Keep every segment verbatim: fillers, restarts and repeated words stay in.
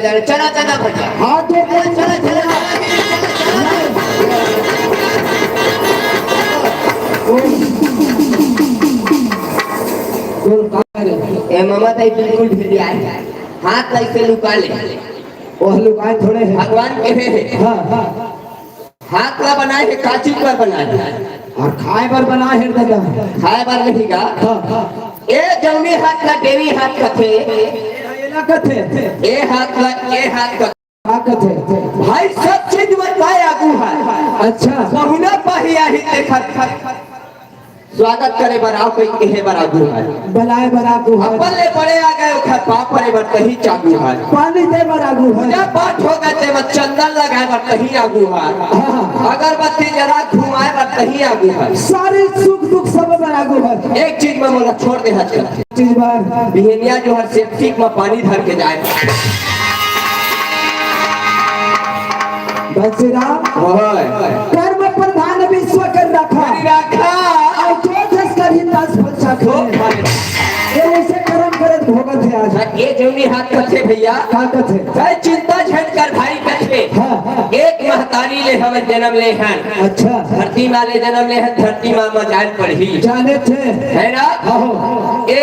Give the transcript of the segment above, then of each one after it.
चला, चला भैया। हाथ दे दे। चला, चला। ए मामा ताई बिल्कुल ढीली आए। हाथ ला ऐसे लुका ले। ओह लुकाए थोड़े हैं। भगवान के हे। हाँ, हाँ। हाथ ला बनाए हे, का चीज बर बनाए हे? अउ खाए बर बनाए हे दादा। खाए बर नहीं गा। हाँ, हाँ। ए जौनी हाथ ला डेरी हाथ कथे। ए ला कथे। ए हाथ ला, ए हाथ कथे। का कथे? भाई सब चीज बर काय आगू हे। अच्छा। पहुना पाही आही देखत। स्वागत करे बर आओ, कोई कहे बर आगू हे। बलाए बर आगू हे। अपन ले बड़े आ गए, ओखर पाँव परे बर तही आगू हे। पानी दे बर आगू हे। पूजा पाठ हो गए, तेमा चंदन लगाए बर तही आगू हे। हाँ। अगरबत्ती जला घुमाए बर तही आगू हे। सारे सुख दुख सब बर आगू हे। एक चीज में मोला छोड़ दे हज कर। चीज बर। बिहनिया जो हर सेप्टिक में पानी धर के जाए। बलसीराम, ओए। कर्म प्रधान विश्व कर राखा। कर राखा। अउ जो जस करही तस फल चाखा। ये ऐसे कर्म करत भोगत हे आज। ये जौनी हाथ कथे भैया। का कथे? भाई चिंता झन कर भाई कथे। हाँ, हाँ। एक महतारी ले हमन जन्म ले हन। अच्छा। धरती माँ ले जन्म ले हन, धरती माँ मा जान पड़ही। जाने थे। हे ना? हाँ, हाँ। ए,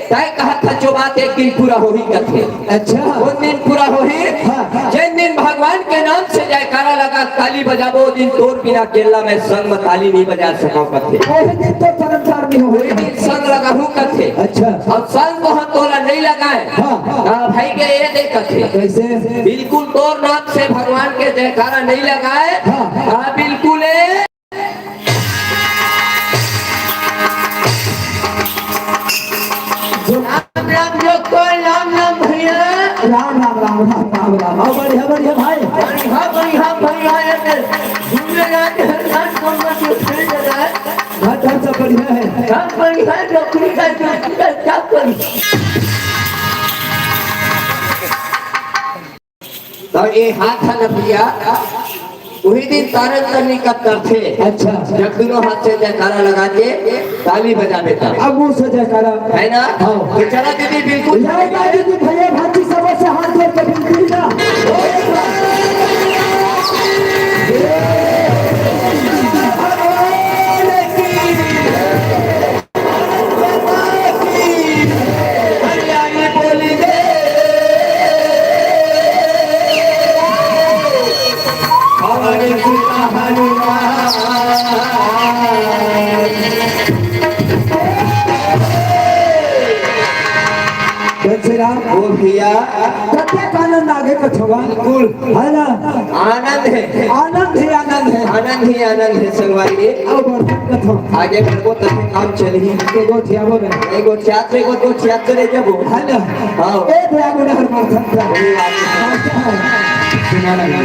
तय कहत था जो बात एक दिन पूरा होही कथे। अच्छा। कोन दिन पूरा होही? हाँ, हाँ। जेन दिन भगवान के नाम से जयकारा लगा, ताली बजाबो, ओ दिन तोर बिना अकेला मैं संग में ताली नहीं बजा सकंव कथे। ओही दिन तो चरण चार नहीं होही। ओही दिन संग लगाहूं कथे। अच्छा। अउ संग को हम तोला नहीं लगाए। हाँ, हाँ। हाँ, भाई के ये दे कथे। कैसे? बिल्कुल तोर नाम से भगवान के जयकारा नहीं लगाए। हाँ, हाँ। हाँ, बिल्कुल ए। राम राम जो कोई राम राम भैया। राम राम, राम राम, राम राम। आओ, बढ़िया, बढ़िया भाई। बढ़िया, बढ़िया भैया, ये तो घूमने जाते हैं, रात को मत उठे जरा। हाँ, घर सब बढ़िया है। सब बढ़िया, नौकरी का, नौकरी का, क्या करूँ? त ए हाथ ह न भैया, उही दिन तारन तनी कतरथे। अच्छा। जब दूनों हाथ से जयकारा लगा के ताली बजाबे तब। अब मुंह से जयकारा। है ना? हाँ। तो चला दीदी, बिल्कुल। जय माता दी, भैया भाभी सब से हाथ जोड़ के बिनती ना। बंसीराम। ओ भैया। कतेक आनंद आगे कथवा। बिल्कुल। है ना? आनंद है। आनंद ही आनंद है। आनंद ही आनंद है संगवारी। अब बढ़त कथवा। आगे बढ़बो तब काम चलही। एगो थियाबो रे। एगो थियात रे, एगो तो थियात रे जबो। है ना? हाँ। ए दया गुना हर मार सकता। सही बात है। सुना लगा।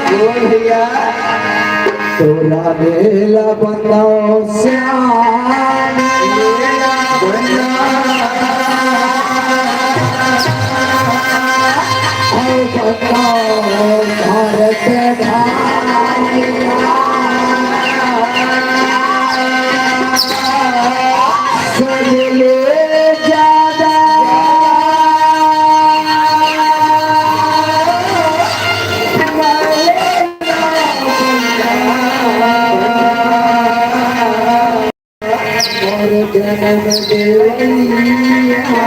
बोल भैया। तोरा मेला बनाओ श्याम, मेला बनाओ। आओ बनाओ भारत धाम। सबले ज्यादा मोर जनम देवैया।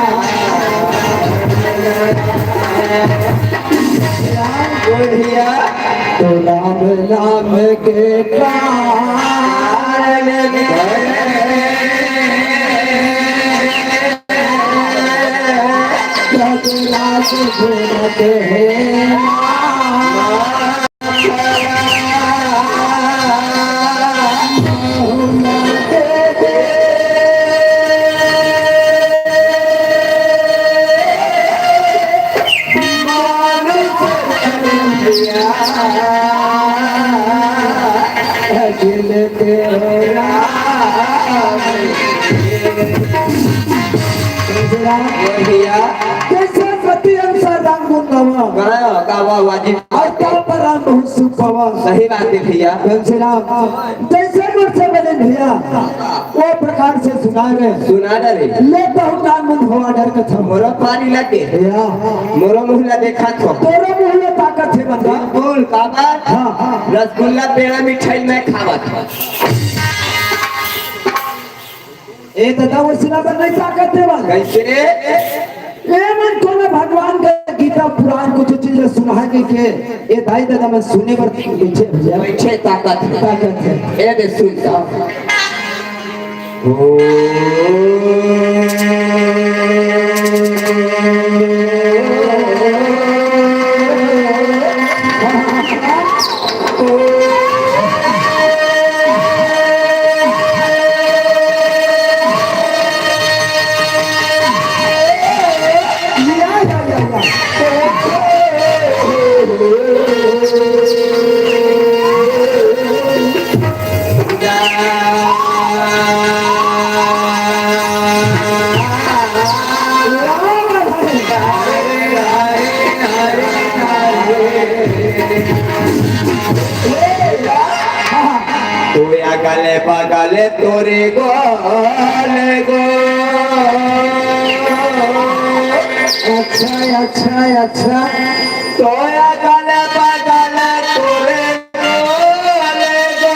राम बोलिया। तो राम नाम के कारण जगराज घूमत हे। अखिल तेरा। भैया। जैसे सती अनुसार राम गुण गावा। गावा, गावा, वाजिब। अवतार पर राम बहुत सुख पावा। सही बात है भैया। तुलसीराम, जैसे मोर से बने भैया, वो प्रकार से सुना रे। सुना रे। ले बहुत राम गुण हवा डर कथा। मोरो पानी लगे। भैया। मोरो मुँह ला देखा थो। तोरो मुँह ला ताकत है बंदा। बिल्कुल, काबर? हाँ, हाँ। रसगुल्ला, पेड़ा, मिठाई मैं खावा थो। ए दादा, वो सिला पर नहीं ताकत है बंदा। कैसे रे? ए मन कोनो भगवान के गीता पुराण कुछ चीज सुना के, के ए दाई दादा मन सुने बर पीछे भैया। पीछे ताकत है। ताकत है। ए दे सुन ता। ओ। तोय अगल बगल तोरे गोल गो। अच्छा, अच्छा, अच्छा। तोय अगल बगल तोरे गोल गो।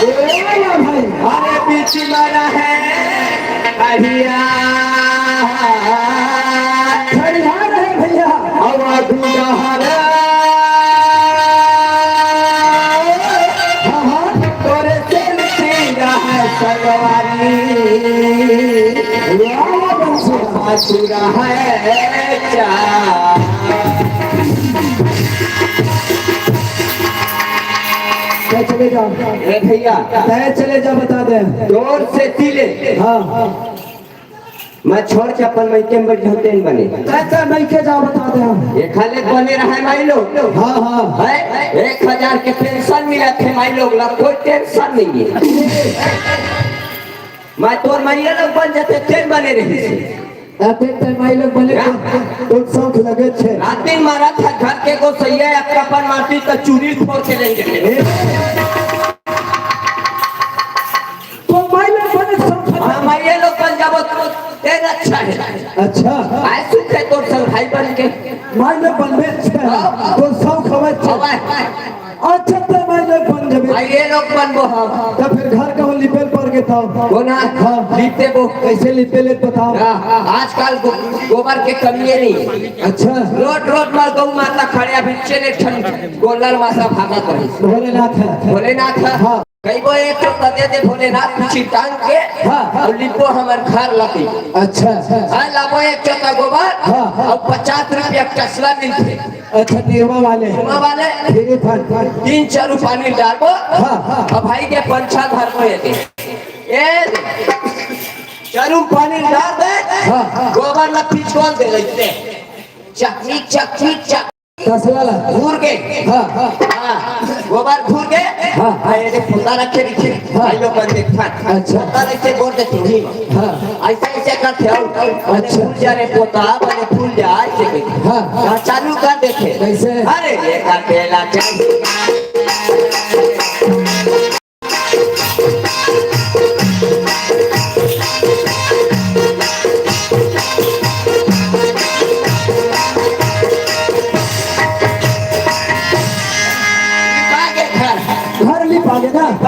बोला भाई। अरे बीच में रहे खड़िया। खड़िया रहे भैया। अब दूल्हा हाँ, हाँ। तोरे चलती रहे सवारी। वाह, वाह, वाह। ससुर है जा। तैं चले जा। ए भैया। तैं चले जा, बता दे। तोर से तिले। हाँ। मैं छोड़ के अपन मइके में बैठ जाऊं, तेन बने। तैं, तैं मइके जा, बता दे हम। एखर ले बने रहे माई लोग। हाँ, हाँ। है? एक हजार के पेंशन मिलत हे माई लोग ला, कोई टेंशन नहीं है। मैं तोर मइया लोग बन जाते, तेन बने रही। अते तैं माई लोग बने तो, तो शौक लगे छे। रात दिन मारा था घर के गोसैया, एक कपन मारती तो चूड़ी फोड़ के ले गए। ए, तो माई लोग बने सब खतम। हाँ, माई ये लोग बन जाबो तो तेरा अच्छा है। अच्छा। आए सुख है तोर संग भाई बन के। माई लोग बनबे अच्छा है। हाँ। तो सब खबर अच्छा। हवा है। अच्छा, तो माई लोग बन जाबे। आ, ये लोग बनबो हम। तो फिर घर का वो लिपेल पर के था। वो ना, हाँ। लिपते वो। कैसे लिपेल बताओ। हाँ, हाँ, आजकल गो-, गोबर के कमी है नहीं। अच्छा। रोड, रोड में गौ माता खड़े, अभी चले ठन गोलर माता भागत रही। भोलेनाथ है। भोलेनाथ है। हाँ। कहिबो एक चोता दे दे भोलेनाथ, पीछी टांग के, हाँ, हाँ। अउ लिपो हमर घर लती। अच्छा, अच्छा। हाँ, लाबो एक चोता गोबर, हाँ, हाँ। अउ पचास रुपया टसला मिलथे। अच्छा, नेवा वाले। नेवा वाले। Free fund, fund. तीन चारू पानी डालबो, हाँ, हाँ। अउ भाई के पंछा घर में ये दे। ए, चारू पानी डाल दे, हाँ, हाँ। गोबर ला पिचकोल दे लेते। चकनी, चकनी, चक- तसला ला। घूर के। हाँ, हाँ। हाँ, गोबर घूर के। हाँ। हाँ, ये पोता रखे रखे। हाँ। भाई लोग बन देखा। अच्छा। पोता रखे बोल दे तू ही। हाँ। ऐसे, ऐसे करते हो। अच्छा। फूल जा रे पोता, बने फूल जा, ऐसे के। हाँ, हाँ। हाँ, चालू कर देते। कैसे? अरे, ये का बेला चल। घर लिपा गे ना?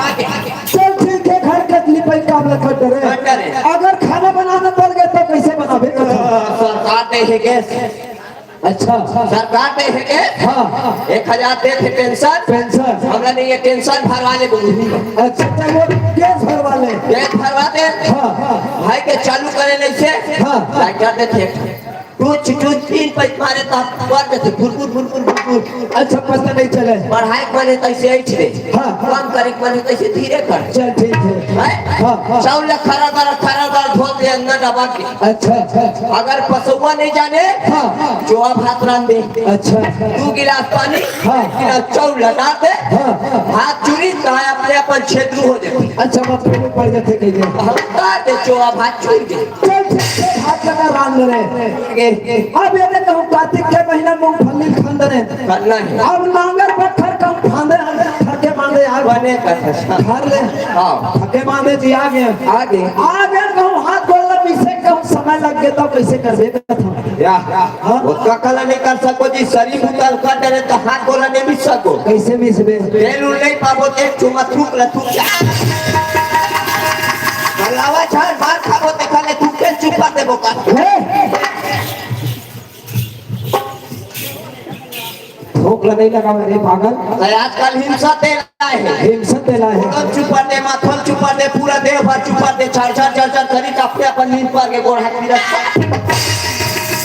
चल ठीक है, घर के लिपाई काम ला कर दे रे। कर दे रे। अगर खाना बनाना पड़ गया तो कैसे बनाबे? सरकार दे हे गैस। अच्छा। सरकार दे हे के? हाँ। एक हजार दे थे पेंशन। पेंशन। हमरा नहीं ये टेंशन भरवा ले बोलू। अच्छा, तो वो गैस भरवा ले। गैस भरवा दे। हाँ, हाँ। भाई के चालू करे नहीं से। हाँ। लाइटर दे थे। चुच चुच तीन पैक मारे त बढ़ जाथे, फुरफुर फुरफुर फुरफुर। अच्छा, पता नहीं चले। बढ़ाए के माने तैसे ऐठ दे। हाँ, हाँ। कम करे के माने तैसे धीरे कर। चल, ठीक है। हैं? हाँ, हाँ। चाउर ला खरा दर, खरा दर धो दे, अंदर दबा के। अच्छा, अच्छा, अच्छा। अगर पसौआ नहीं जाने, हाँ, हाँ। चोआ भात रांध दे। अच्छा। दू गिलास पानी, हाँ, हाँ। गिलास चाउर लगा दे। हाँ, हाँ। भात चुरी, चाहे अपने अपन क्षेत्र हो जाए। अच्छा, मत पड़ जाथे कहीं। हम का दे चोआ भात चुरी दे। चल, ठीक है, भात लगा रांध ले। ए, ए। अब ये कहूँ, कार्तिक के महीना मूंगफली खांदे ने। करना है। अब नांगर पत्थर कहूँ फांदे, हम फके मांदे यार। बने का था। धर ले। हाँ। फके मांदे जी आ गए। आ गए। आ गए कहूँ, हाथ गोड़ ला मिसे कहूँ समय लग गए तो कैसे कर दे कथा। या। हाँ? वो ककला नहीं कर सको जी, शरीर उतार कर डरे तो हाथ गोड़ ला नहीं मिस सको। कैसे मिस बे? तेल उल नहीं पाबो, एक चुमा थूक ले, थूक जा। बलावा झाड़ मार खाबो, देखा ले, थूक के चुपा दे बोका। हे? थूक ला नहीं लगावे रे पागल। अरे आजकल हिंसा तेल आए है। हिंसा तेल आए है। एकदम चुपा दे, माथल चुपा दे, पूरा देह भर चुपा दे, चार चार चार चार करी, काफी अपन नींद पर के गोड़ हाथ पीरा।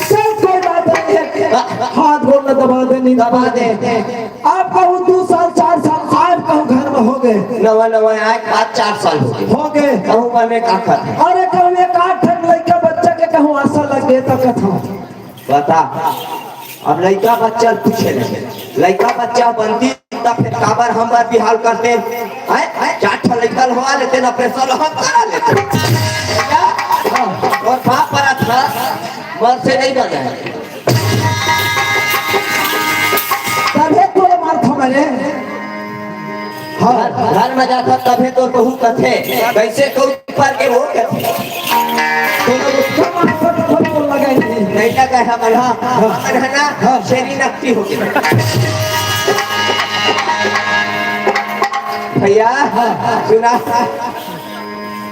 चल, कोई बात नहीं है। हाथ गोड़ ला दबा दे, नींद दबा दे। आप कहूँ दो साल, चार साल, आज कहूँ घर में हो गए। नवा नवा आए, पाँच चार साल हो गए। हो गए। कहूँ बने का कर। अरे कहूँ एक आध ठन लइका बच्चा के कहूँ आशा लग गए तो कथा। बता, अब लइका बच्चा पूछे ले, लइका बच्चा बनती तब फिर काबर हम बार बिहाव करते हैं? हैं? चार ठन लइका होवा लेते ना, ऑपरेशन हम करा लेते। क्या? हाँ, और बाप पर था, मन से नहीं बना है। तभे तोर मार थमा रे। हाँ। घर, घर में जाता तभे तोर बहू कथे, कैसे कहूँ पर के वो कथे। तो उसका मार पर तो बोल लगा ही नहीं। नहीं लगा है हमारा, हाँ। हमारा है ना, हाँ। शेरी नकटी हो गई। भैया, हाँ। सुना।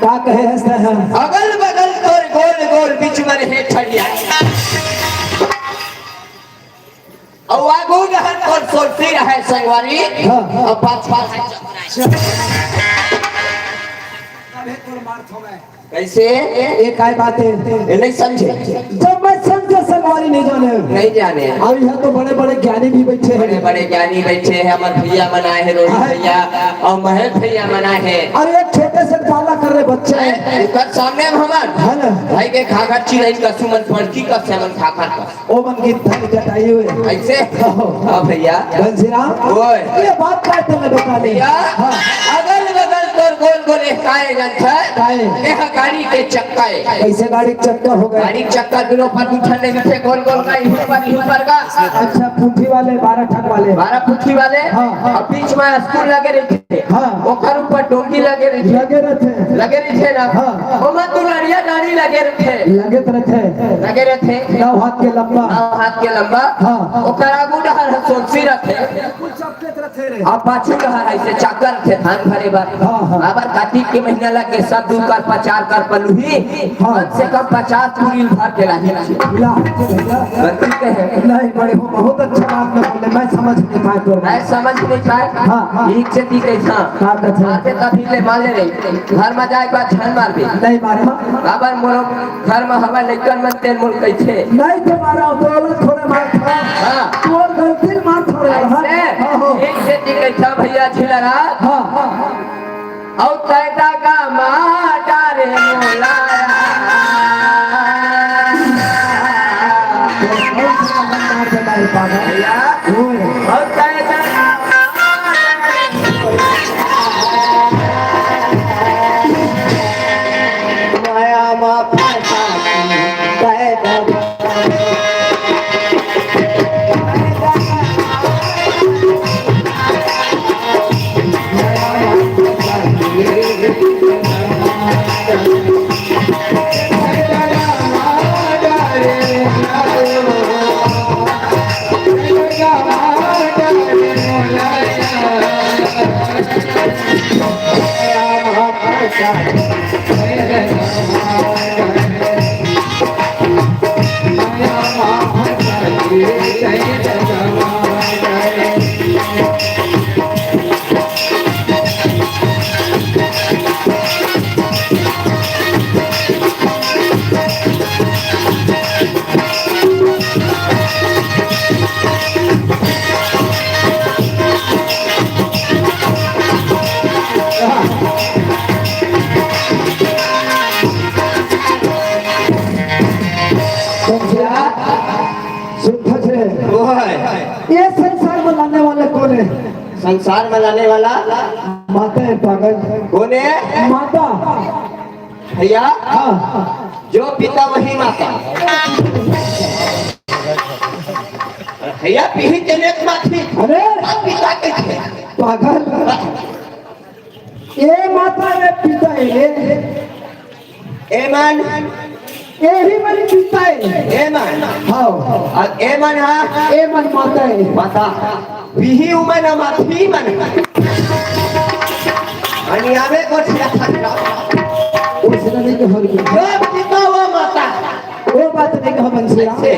का कहे है सर? अगल बगल तोर गोल गोल बीच में रहे ठड़िया। अउ आगू डहर तोर सोरसी रहे संगवारी। हाँ, हाँ। अउ पास पास। अबे तोर मार थो मैं। कैसे? ये काय बात है? ये नहीं समझे। जब मैं समझे संगवारी नहीं जाने। नहीं जाने। अउ यहाँ तो बड़े बड़े ज्ञानी भी बैठे हैं। बड़े बड़े ज्ञानी बैठे हैं, हमारे भैया मन आए हैं, रोहित हाँ। भैया अउ महेश भैया मन आए हैं। अरे एक छोटे से पाला कर रहे बच्चे हैं। हैं? ओकर सामने में हमार है ना? भाई के खाकर चिरई का सुमन पड़ती का सेवन खाकर का। ओ मन की धन जटाई हुए। ऐसे? हाँ। हाँ भैया। घनश्याम, ओए। ये बात का तूने बता ली। भैया, हाँ। अगल बगल तोर गोल गोल एक काय जन था। काय? यह गाड़ी के चक्का है। कैसे गाड़ी के चक्का हो गए? गाड़ी के चक्का दोनों पर उठा नहीं थे, गोल गोल का, इस पर, इस पर का। अच्छा, पुथी वाले, बारह ठक वाले। बारह पुथी वाले। हाँ, हाँ। अब बीच में स्कूल लगे रहे थे। हाँ। ओकर ऊपर डोंगी लगे रहिथे। लगे रहिथे। लगे रहिथे ना? हाँ। ओमा दुलरिया डांड़ी लगे रहिथे। लगे तो रहिथे। लगे रहिथे। नौ हाथ के लंबा। नौ हाथ के लंबा। हाँ। ओकर आगू डहर ह सोलसी रहिथे। अब पाछू डहर ऐसे चाकर रहिथे धान भरे बर। हाँ, हाँ। अबर कार्तिक के महीना लग के सब दू करपा चार करपा लुही। हाँ। कम से कम पचास कुरिल भर के लाही। ला, भैया। गलती के है। नहीं, बड़े हो, बहुत अच्छा बात न बोले, मैं समझ नहीं पाए तोर बात। मैं समझ नहीं पाए। हाँ, हाँ। एक से दी कैसा? का कथा? आते तभी ले मान ले रही। घर में जाए के बाद झन मार दे। नहीं मारे। अबर मोरो घर में हवा लेकर मन तेल मोल कैसे? नहीं तो मारा, तो अलग थोड़े मार था। हाँ। तोर गलती मार थोड़े रहा। ऐसे? हाँ, हाँ। एक से दी कैसा भैया छिलरा? हाँ, हाँ, हाँ। अउ तैं त गमा डारे मोला। अउ तैं त गमा डारे मोला। माया मा फंसा तैं त ये संसार में लाने वाला कौन है? संसार में लाने वाला माता है पागल। कौन है? माता। भैया, हाँ। जो पिता वही माता। भैया, पीही के नेत माथी। अरे! पिता के थे। पागल। ए माता रे पिता ए। ए मन। एही मन पिता ए। ए मन। हाँ। अउ ए मन हा? ए मन माता ए। माता। पीही उमन माथी मन। अनि आवे को छिया था। उसने नहीं कहा कि जो पिता वो माता। वो बात नहीं कहा बंसिया। से।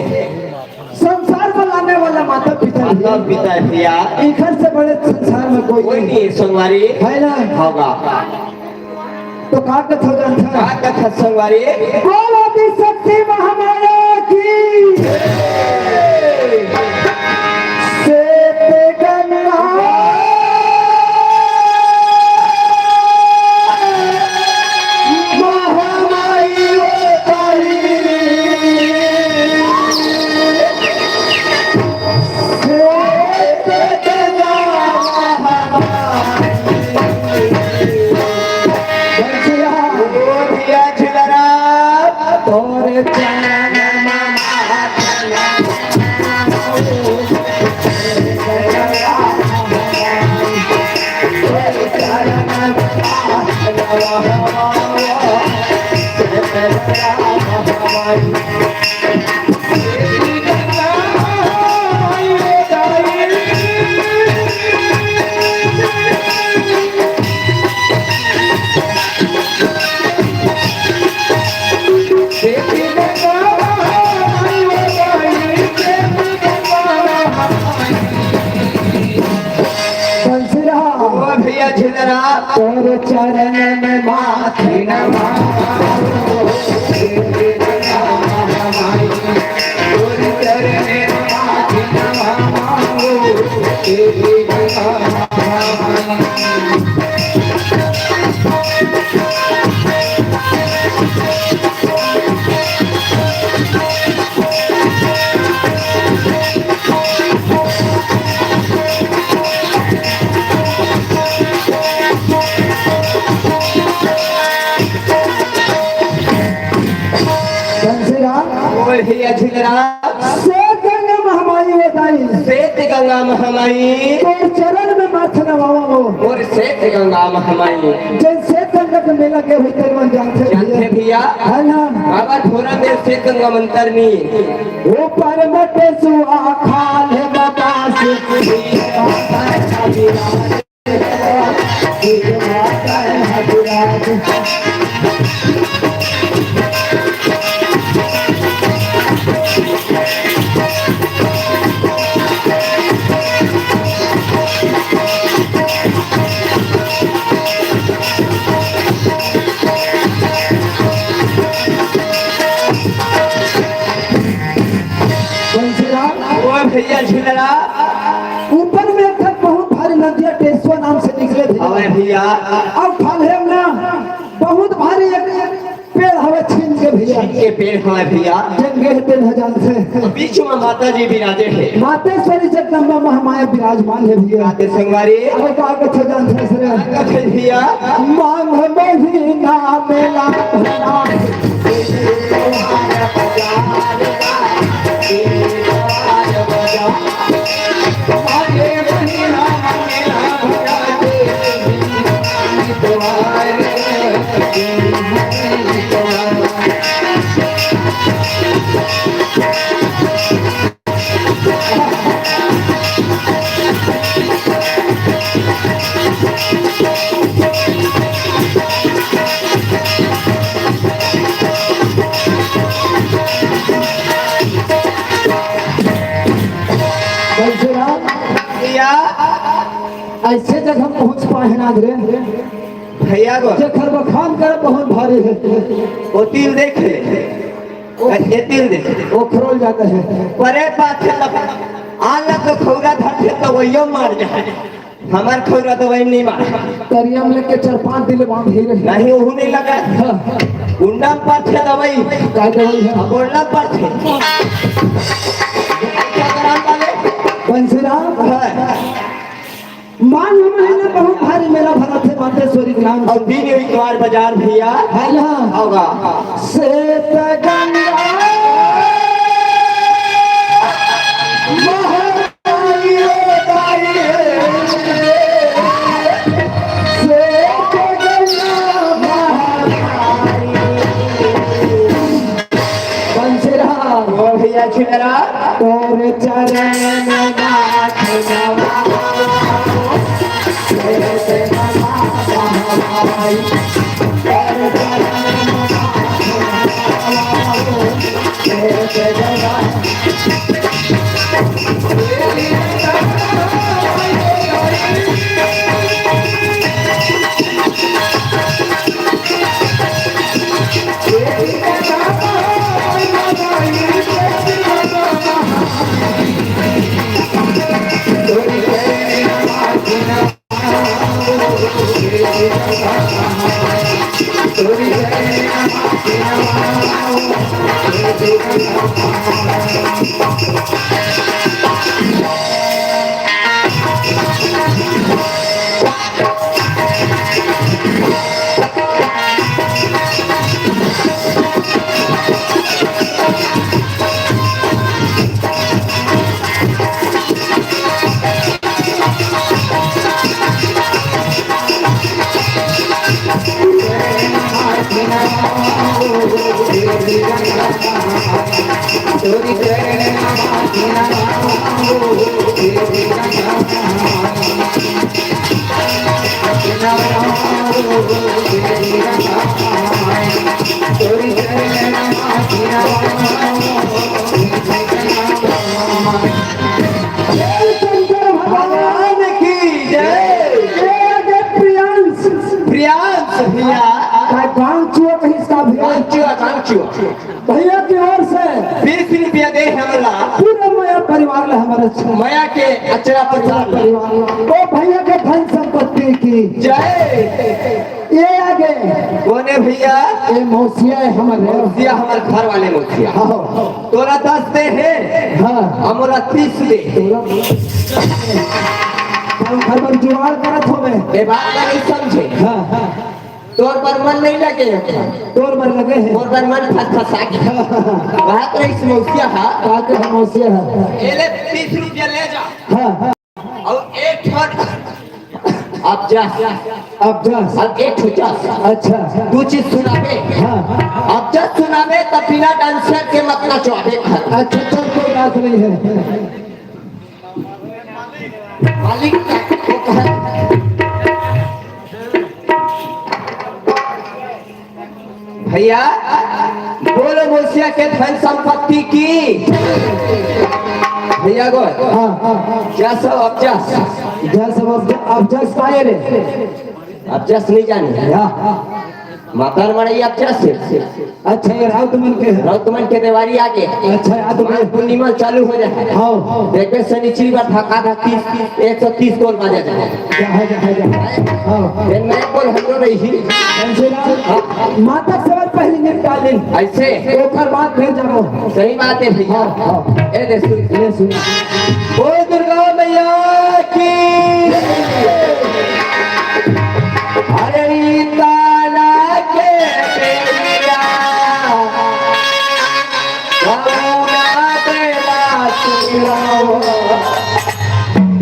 संसार में लाने वाला माता पिता ही माता है। पिता है भैया। इखर से बड़े संसार में कोई कोई नहीं। नहीं है, संगवारी। है ना? होगा। तो का कथा जानता है? का कथा संगवारी? बोल आदि शक्ति महामाया की। श्वेत गंगा महामाई अवतारी। बंसरा। ओ भैया झिलरा। तोर चरण में माथि नमाओ। तोर चरण में माथि नमाओ। बंसरा। ओ भैया झिलरा। श्वेत गंगा महामाई अवतारी। श्वेत गंगा महामाई। तोर चरण में माथ नवावा हो। मोर श्वेत गंगा महामाई। जैसे श्वेत गंगा के मेला के होते मन जानते जानते भैया। भैया। है ना? बाबा थोड़ा देर श्वेत गंगा मंत्र नहीं। ऊपर मटे सुआ खाल है बतास। बंसीलाल। ओ भैया झिलरा। ऊपर में एक ठन बहुत भारी नदिया टेसुआ नाम से निकले भैया। अबे भैया। अब खाल्हे में ना बहुत भारी एक पेड़ हवे छीन के भैया। छीन के पेड़ हवे भैया। जंगे पेड़ ह जान से। बीच में माता जी विराजे हे। मातेश्वरी जगदम्बा महामाया विराजमान हे भैया। माते संगवारी। अबे का कथे जान से सर। कथे भैया। माघ महीना मेला भरा। बंसीलाल। भैया। ऐसे जगह पहुंच पाए हैं आज रे। भैया गो। जेकर बखान कर बहुत भारी है। ओ तिल देखे। ओ ए तिल देखे। ओ खरोल जाता है। परे पाछे तब आला तो खौरा धरथे तो वहियो मार जाए। हमार खौरा तो वही नहीं मार। करिया में लेके चार पांच दिन बांध ही रहे। नहीं, ओहू नहीं लगा। हाँ। उंडा में पाछे दवाई। का दवाई है? बोलना पाछे। क्या कराम वाले? बंसीराम, हाँ। माघ महीना बहुत भारी मेला भरत हे मातेश्वरी के नाम से। अउ दिन इतवार बाजार भैया। है ना? होगा। श्वेत गंगा महाकाली रे, श्वेत गंगा महाकाली। बंसीराम। ओ भैया छिनरा। तोर चरण में नाथ नवा। भगवान की जय। जय, जय प्रियांश। प्रियांश भैया। का गांव चुआ कहीं इसका भैया? गांव चुआ, गांव चुआ। भैया की ओर से बीस रुपया दे हमला। पूरा मया परिवार ला हमारे अच्छा। मया के अचरा परिवार ला। परिवार ला। ओ भैया के धन संपत्ति की जय। ये आगे। कोने भैया? ये मौसिया है हमारे। मौसिया हमारे घर वाले मौसिया। हाँ। तोला दस दे हे। हाँ। हमला तीस दे। तोला तो घर पर जुगाड़ करत हो मैं। ये बात ला नहीं समझे। हाँ, हाँ। तोर बर मन नहीं लगे। तोर बर लगे हे। तोर बर मन फसफसा गे। बात रही समस्या हा। बात है समस्या है। एले तीस रुपया ले जा। हाँ, हाँ। अउ एक ठन अब जा। अब जा। अब एक ठो जा। अच्छा। दू चीज सुनाबे। हाँ। अब जा सुनाबे त बिना डांसर के मत नचवाबे। अच्छा, चल, कोई बात नहीं है। मालिक का को कहा। भैया, बोलो मौसिया के धन संपत्ति की। भैया गो, हाँ, हाँ, हाँ। जा सब अब जा। जा सब अब जा, अब जा पाए रे। अब जस नहीं जाने। या। मातर मड़ई अब जस। अच्छा, ये राउत मन के। राउत मन के देवारी आगे। अच्छा, याद हो गया। पूर्णिमा चालू हो जाए। हाँ। देखे शनिचरी बा धक्का धक्की एक सौ तीस गोल बाजा जाए। जा, जा, जा, जा। हाँ। फिर मैं बोल हम लोग रही। ऐसे ना, हाँ। माता से बात पहले निपटा ले। ऐसे? ओकर बाद फिर जाओ। सही बात है भैया। हाँ, हाँ। ए दे सुन। ये सुन। बोल दुर्गा मैया की। अरे ताला के बेरिया, कौना बेला सुनाओ,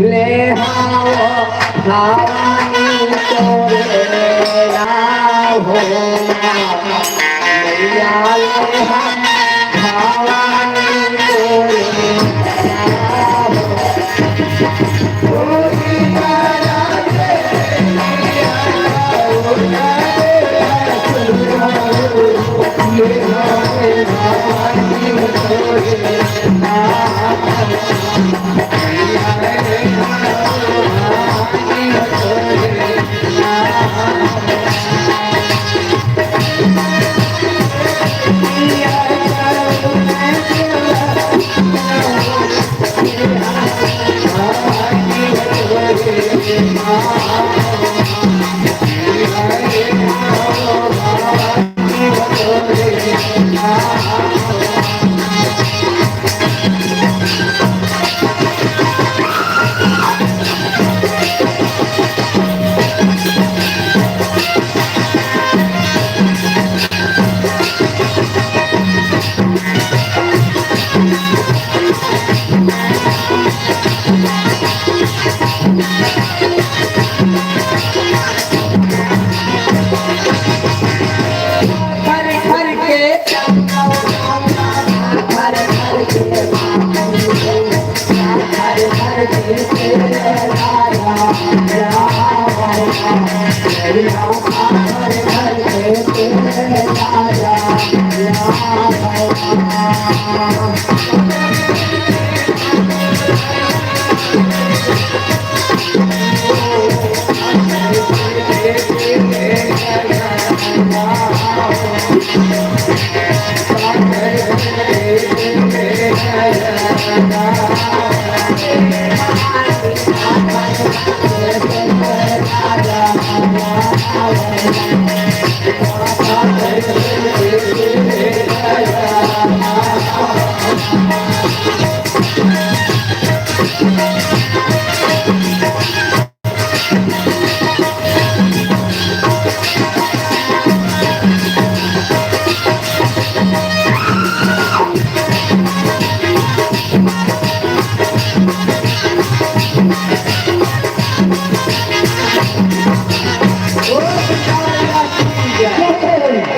ले आओ भवानी तोरे लाओ। मैया ले हम भवानी तोरे लाओ।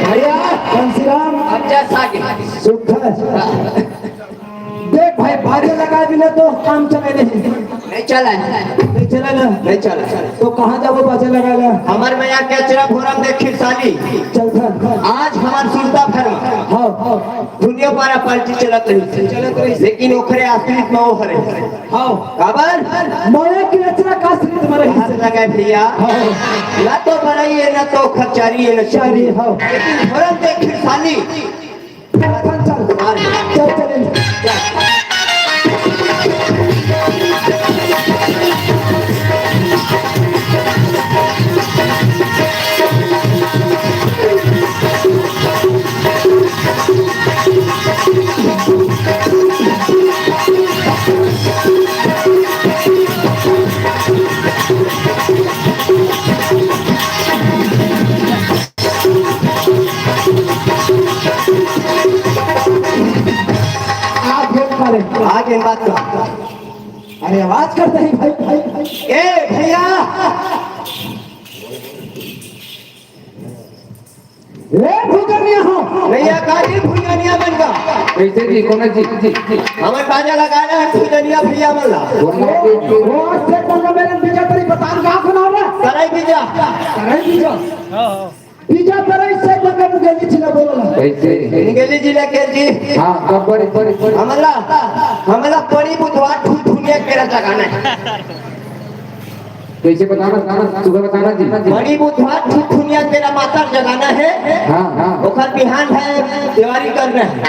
भैया, घनश्याम, अच्छा साथी। सुख है। देख भाई, बाजे लगा दिले तो काम चले नहीं। नहीं चला है। नहीं चला ना। नहीं चला। तो कहाँ जाबो बाजे लगा ले? हमर में यहाँ के अचरा भोरम देख खिरसाली। चल था। आज हमार सुरता भर में हाँ, हाँ। दुनिया पारा पार्टी चलत रही। चलत रही। लेकिन ओखरे आश्रित में वो हरे। हाँ। काबर? माया के अचरा का आश्रित में रही। हाथ लगाए भैया। हाँ। ना तो बड़ाई है, ना तो खर्चारी है, ना चारी, हाँ। लेकिन भोरम देख खिरसाली। चल, चल। चल, चल। आ गेन बात कर। अरे आवाज करते ही भाई, भाई, भाई। ए भैया, ए भुजनिया हो। भैया, का जी भुजनिया बन का? कैसे जी, कौन जी? हमारे बाजा लगाना है भुजनिया भैया मन ला। वो से पंगा मेरे बीजा तरी बतान का खुना हो रहा? तराई बीजा। तराई बीजा। बीजा तरह से बंदा मुंगेली जिला बोलो ना। कैसे? मुंगेली जिला के जी। हाँ, हाँ, बड़ी, बड़ी, बड़ी। हमला, हमला बड़ी बुधवार ठुठुनिया केरा जगाना है। कैसे बताना, बताना, सुबह बताना जी। बड़ी बुधवार ठुठुनिया केरा माता जगाना है। हाँ, हाँ। ओखर बिहान है, तैयारी करना है।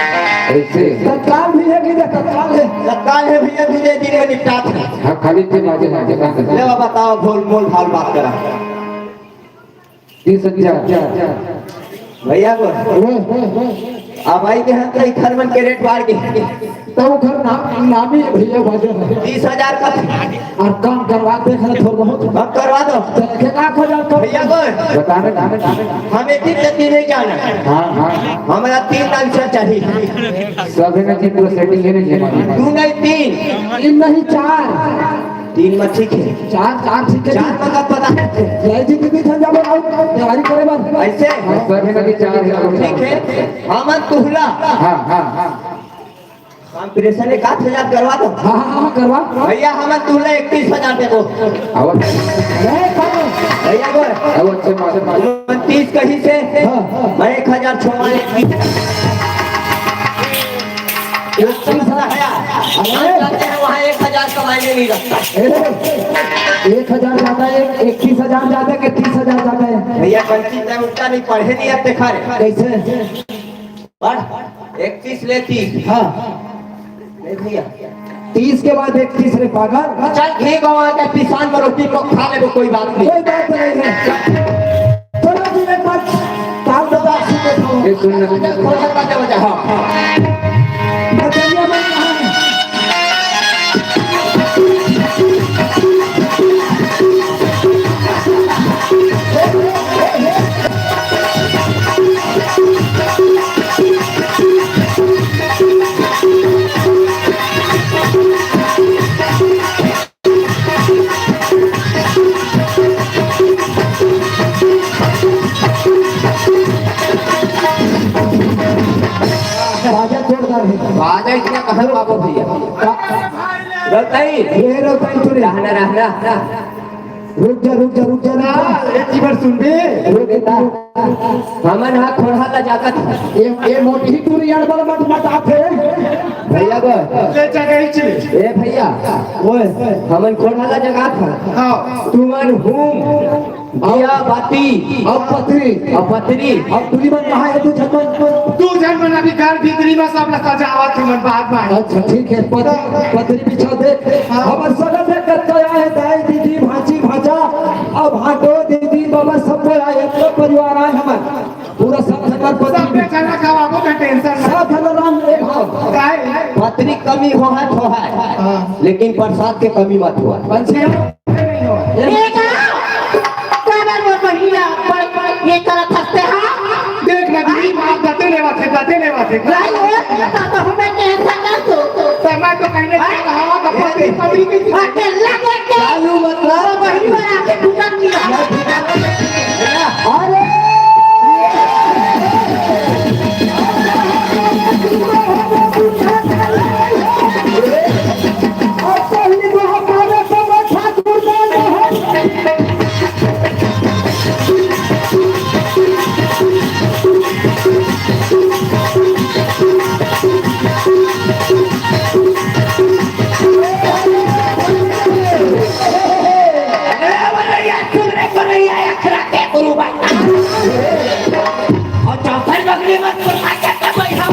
कैसे? तत्काल भी है कि नहीं? तत्काल है। तत्काल है भैया, धीरे धीरे निपटात है। हाँ, खाली थे बाजे, बाजे, बाजे। ले बाबा, बताओ, बोल, बोल, भाल बात करा। तीस हजार। भैया को अब आई के हम कई घर मन के रेट बाढ़ के। तो घर नाम, नामी भैया बाजे है। तीस हजार का। और काम करवा दे, खा थोड़ा बहुत। अब करवा दो। चल, के का खोजा तो? भैया को बताने, बताने। हम एक ही जल्दी नहीं जाना। हाँ, हाँ। हमारा तीन लाख से चाहिए। सब है ना जी, पूरा सेटिंग है ना जी। दो नहीं, तीन। तीन नहीं, चार। तीन में ठीक है। चार, चार ठीक है। चार में का पता है? जय जी की भी झंझा बनाओ, तैयारी करे बस। ऐसे? हाँ, सर, मेरा भी चार है। ठीक है। हमन तुहला। हाँ, हाँ, हाँ। कॉम्पिटिशन एक आठ हजार करवा दो। हाँ, हाँ, हाँ, करवा। भैया, हमन तुहला इकतीस हजार देबो। और? अरे, करो। भैया, बोल। और अच्छे मार, मार। तीस कहीं से। हाँ, हाँ। मैं एक हजार छोड़ा। इकतीस हजार। अरे। हम जाते हैं वहाँ एक हजार कमाई में नहीं रखता। ए, एक हजार ज्यादा है, इकतीस हजार ज्यादा है कि तीस हजार ज्यादा है? भैया, पंची तय उल्टा नहीं पढ़े नहीं आते खा रहे। कैसे? पढ़, इकतीस ले तीस। हाँ। नहीं भैया। तीस के बाद इकतीस रे पागल। चल ठीक है, वहाँ के पिसान में रोटी को खा ले, वो कोई बात नहीं। कोई बात नहीं है। चलो जी, एक बार ताल बजा के देखो। ये सुन ना। खोल कर बजा, बजा, हाँ। बजरिया में कहाँ है? नहीं। ये रहो भाई तू रे। रहना, रहना। रुक जा, रुक जा, रुक जा, रुक जा। हाँ, एक ही बार सुन बे। रुक जा। हमन हा खोड़हा ला जागत। ये, ये मोटी ही टूरी अड़बड़ मत मत आप है। भैया को। ले जा गई चले। ए भैया। ओए। हमन खोड़हा ला जगात हा। हाँ। तुमन हूँ। दिया बाती। अब पतरी। अब पतरी। अब टूरी मन कहाँ है तू झटपट? तू झटपट अभी घर भीतरी में सब ला सजावत हमन बाद में। अच्छा, ठीक है। पतरी, पतरी बिछा दे। हाँ। हमर सगत है कच्चा है, दाई, दीदी, भांची, भांचा। अब भाटो, दीदी, बाबा सब कोई आए, इतना परिवार आए हमर। पूरा सब झटपट पतरी। सब झटपट खावा, वो का tension ना। सब झटपट राम एक हो। काहे? पतरी कमी हो है, हो है। हाँ। लेकिन प्रसाद के कमी मत हो। अच्छा। ये का? काबर वो बहिया, पर, पर ये करत हंसते हा? देख ना दीदी, माँ दते लेवा थे, दते लेवा थे। नहीं, ये तो, तो हमें कैंसर कर दो। तो मैं तो कहने जा रहा हूँ, तो पति, पति की अकेला देख के चालू मतलब। वो बहिन बना के दुकान की। अरे! अरे, बोलो यार, सुन रे, बोलो यार, अखरा के गुरु भाई। और चौथाई बगली में सुरमा के तो बैठा।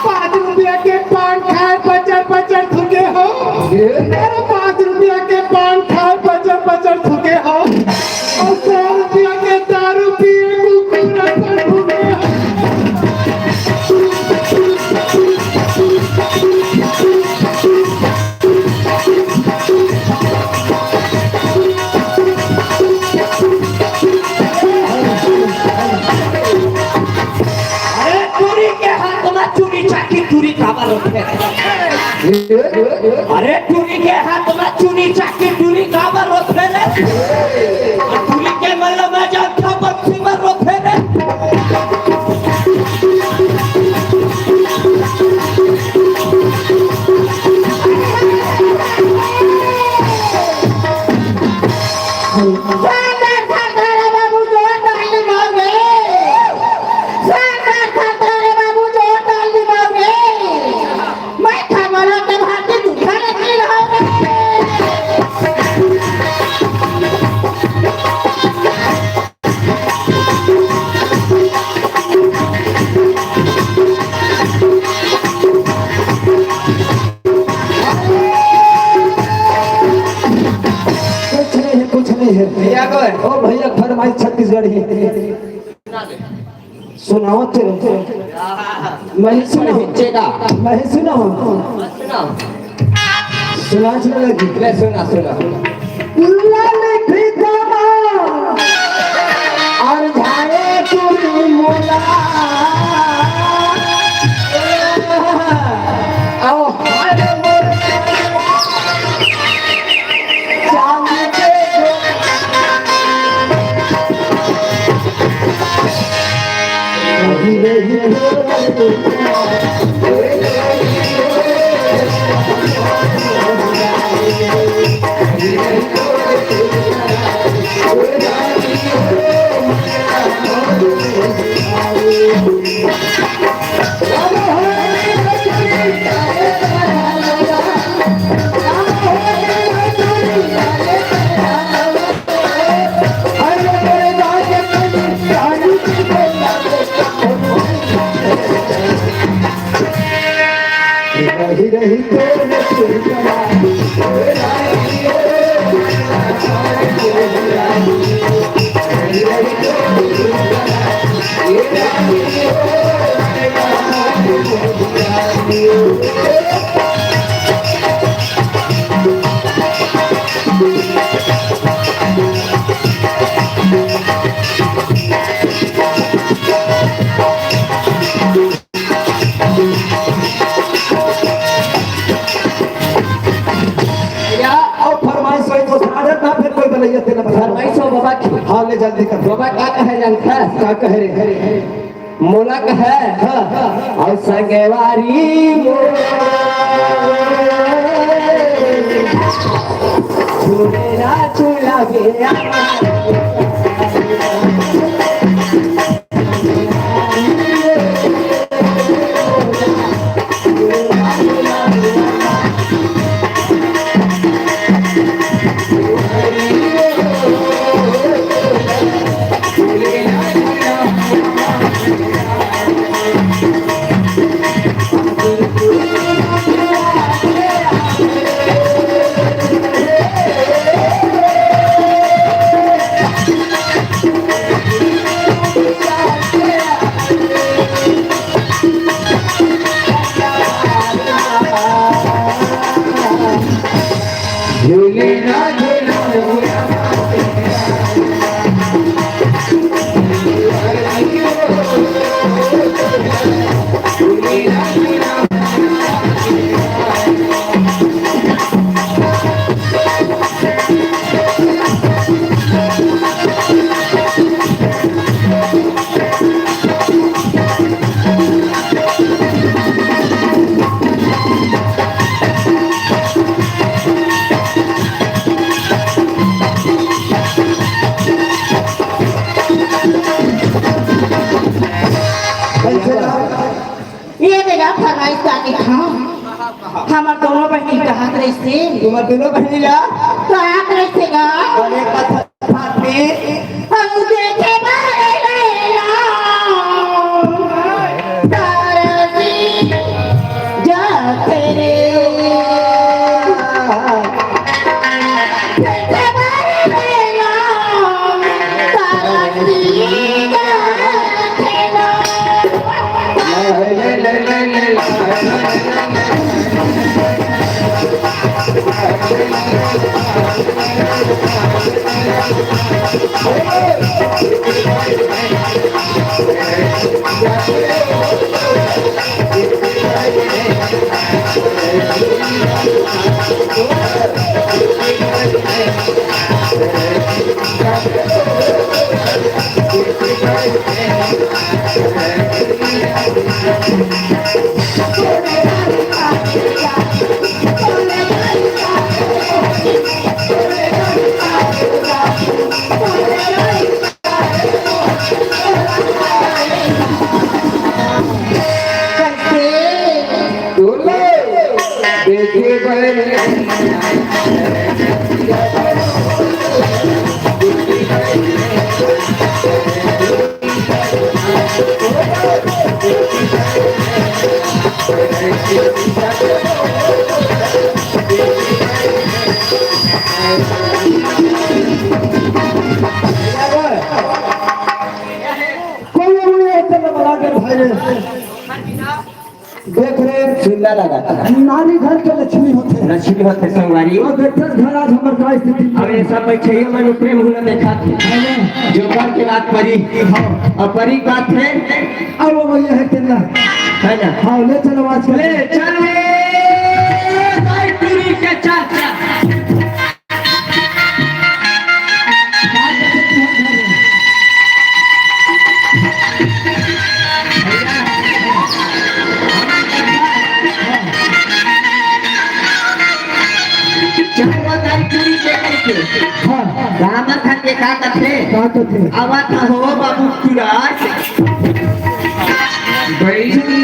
पाँच रुपया के पान खाए, पचर पचर थूके हो। ये? अरे, पाँच रुपया के पान खाए, पचर पचर थूके हो। और सौ रुपया के दारू पिए, कुकुर अपन थूके हो। अरे टूरी के हाथ में चुनी चाकी टूरी काबर होथे? अरे टूरी के हाथ में चुनी चाकी टूरी काबर होथे रे? टूरी के मल्ल में जानथा बक्सी बर होथे रे। सरदार सरदार बाबू जोरदार निभाओगे। सरदार सरदार बाबू जोरदार निभाओगे। मैं खबर के भांति दुखा नहीं रहोगे। कुछ नहीं है, कुछ नहीं है। भैया को है। ओ भैया, फरमाइश छत्तीसगढ़ी। सुनाओ तो। मैं ही सुनाऊं। चेगा। मैं ही सुनाऊं। सुना। सुना, सुना लगी। ले सुना, सुना। लाल फिजामा और झाए चुरी मोला। आओ, हाय रे मोर। हाँ, ले जल्दी कर। बाबा का कहे जानथस? का कहे रे? मोला कहे, हाँ, हाँ। अउ संगवारी मोर, सुने ना तू लगे। ये मेरा फरमाइश का नहीं था। हमर दोनों बहिनी कहात रहिसे। तुम्हार दोनों बहिनी ला? कहात रहिसे गा। अरे कथा फाटी। हम देखे बारे ले ला। तारसी जाते रे। कोई नहीं है तेरे बराबर भाई रे। देख रे, चूल्हा लगा था। नारी घर के लक्ष्मी होथे। लक्ष्मी होथे संगवारी। अउ देख घर आज हमर का स्थिति। अरे सब बैठे मन प्रेम हुआ देखा थे। है ना? जो घर के बात परी। हाँ। अउ परी बात है। अब वो भैया है तेरा। है ना? हाँ, ले चलो आज का। ले चल रे, भाई पूरी के चाचा। चलो, दाई पूरी के करके। हाँ। रामन खान के का कथे? का कथे? आवत हो बाबू तुराज। बैठी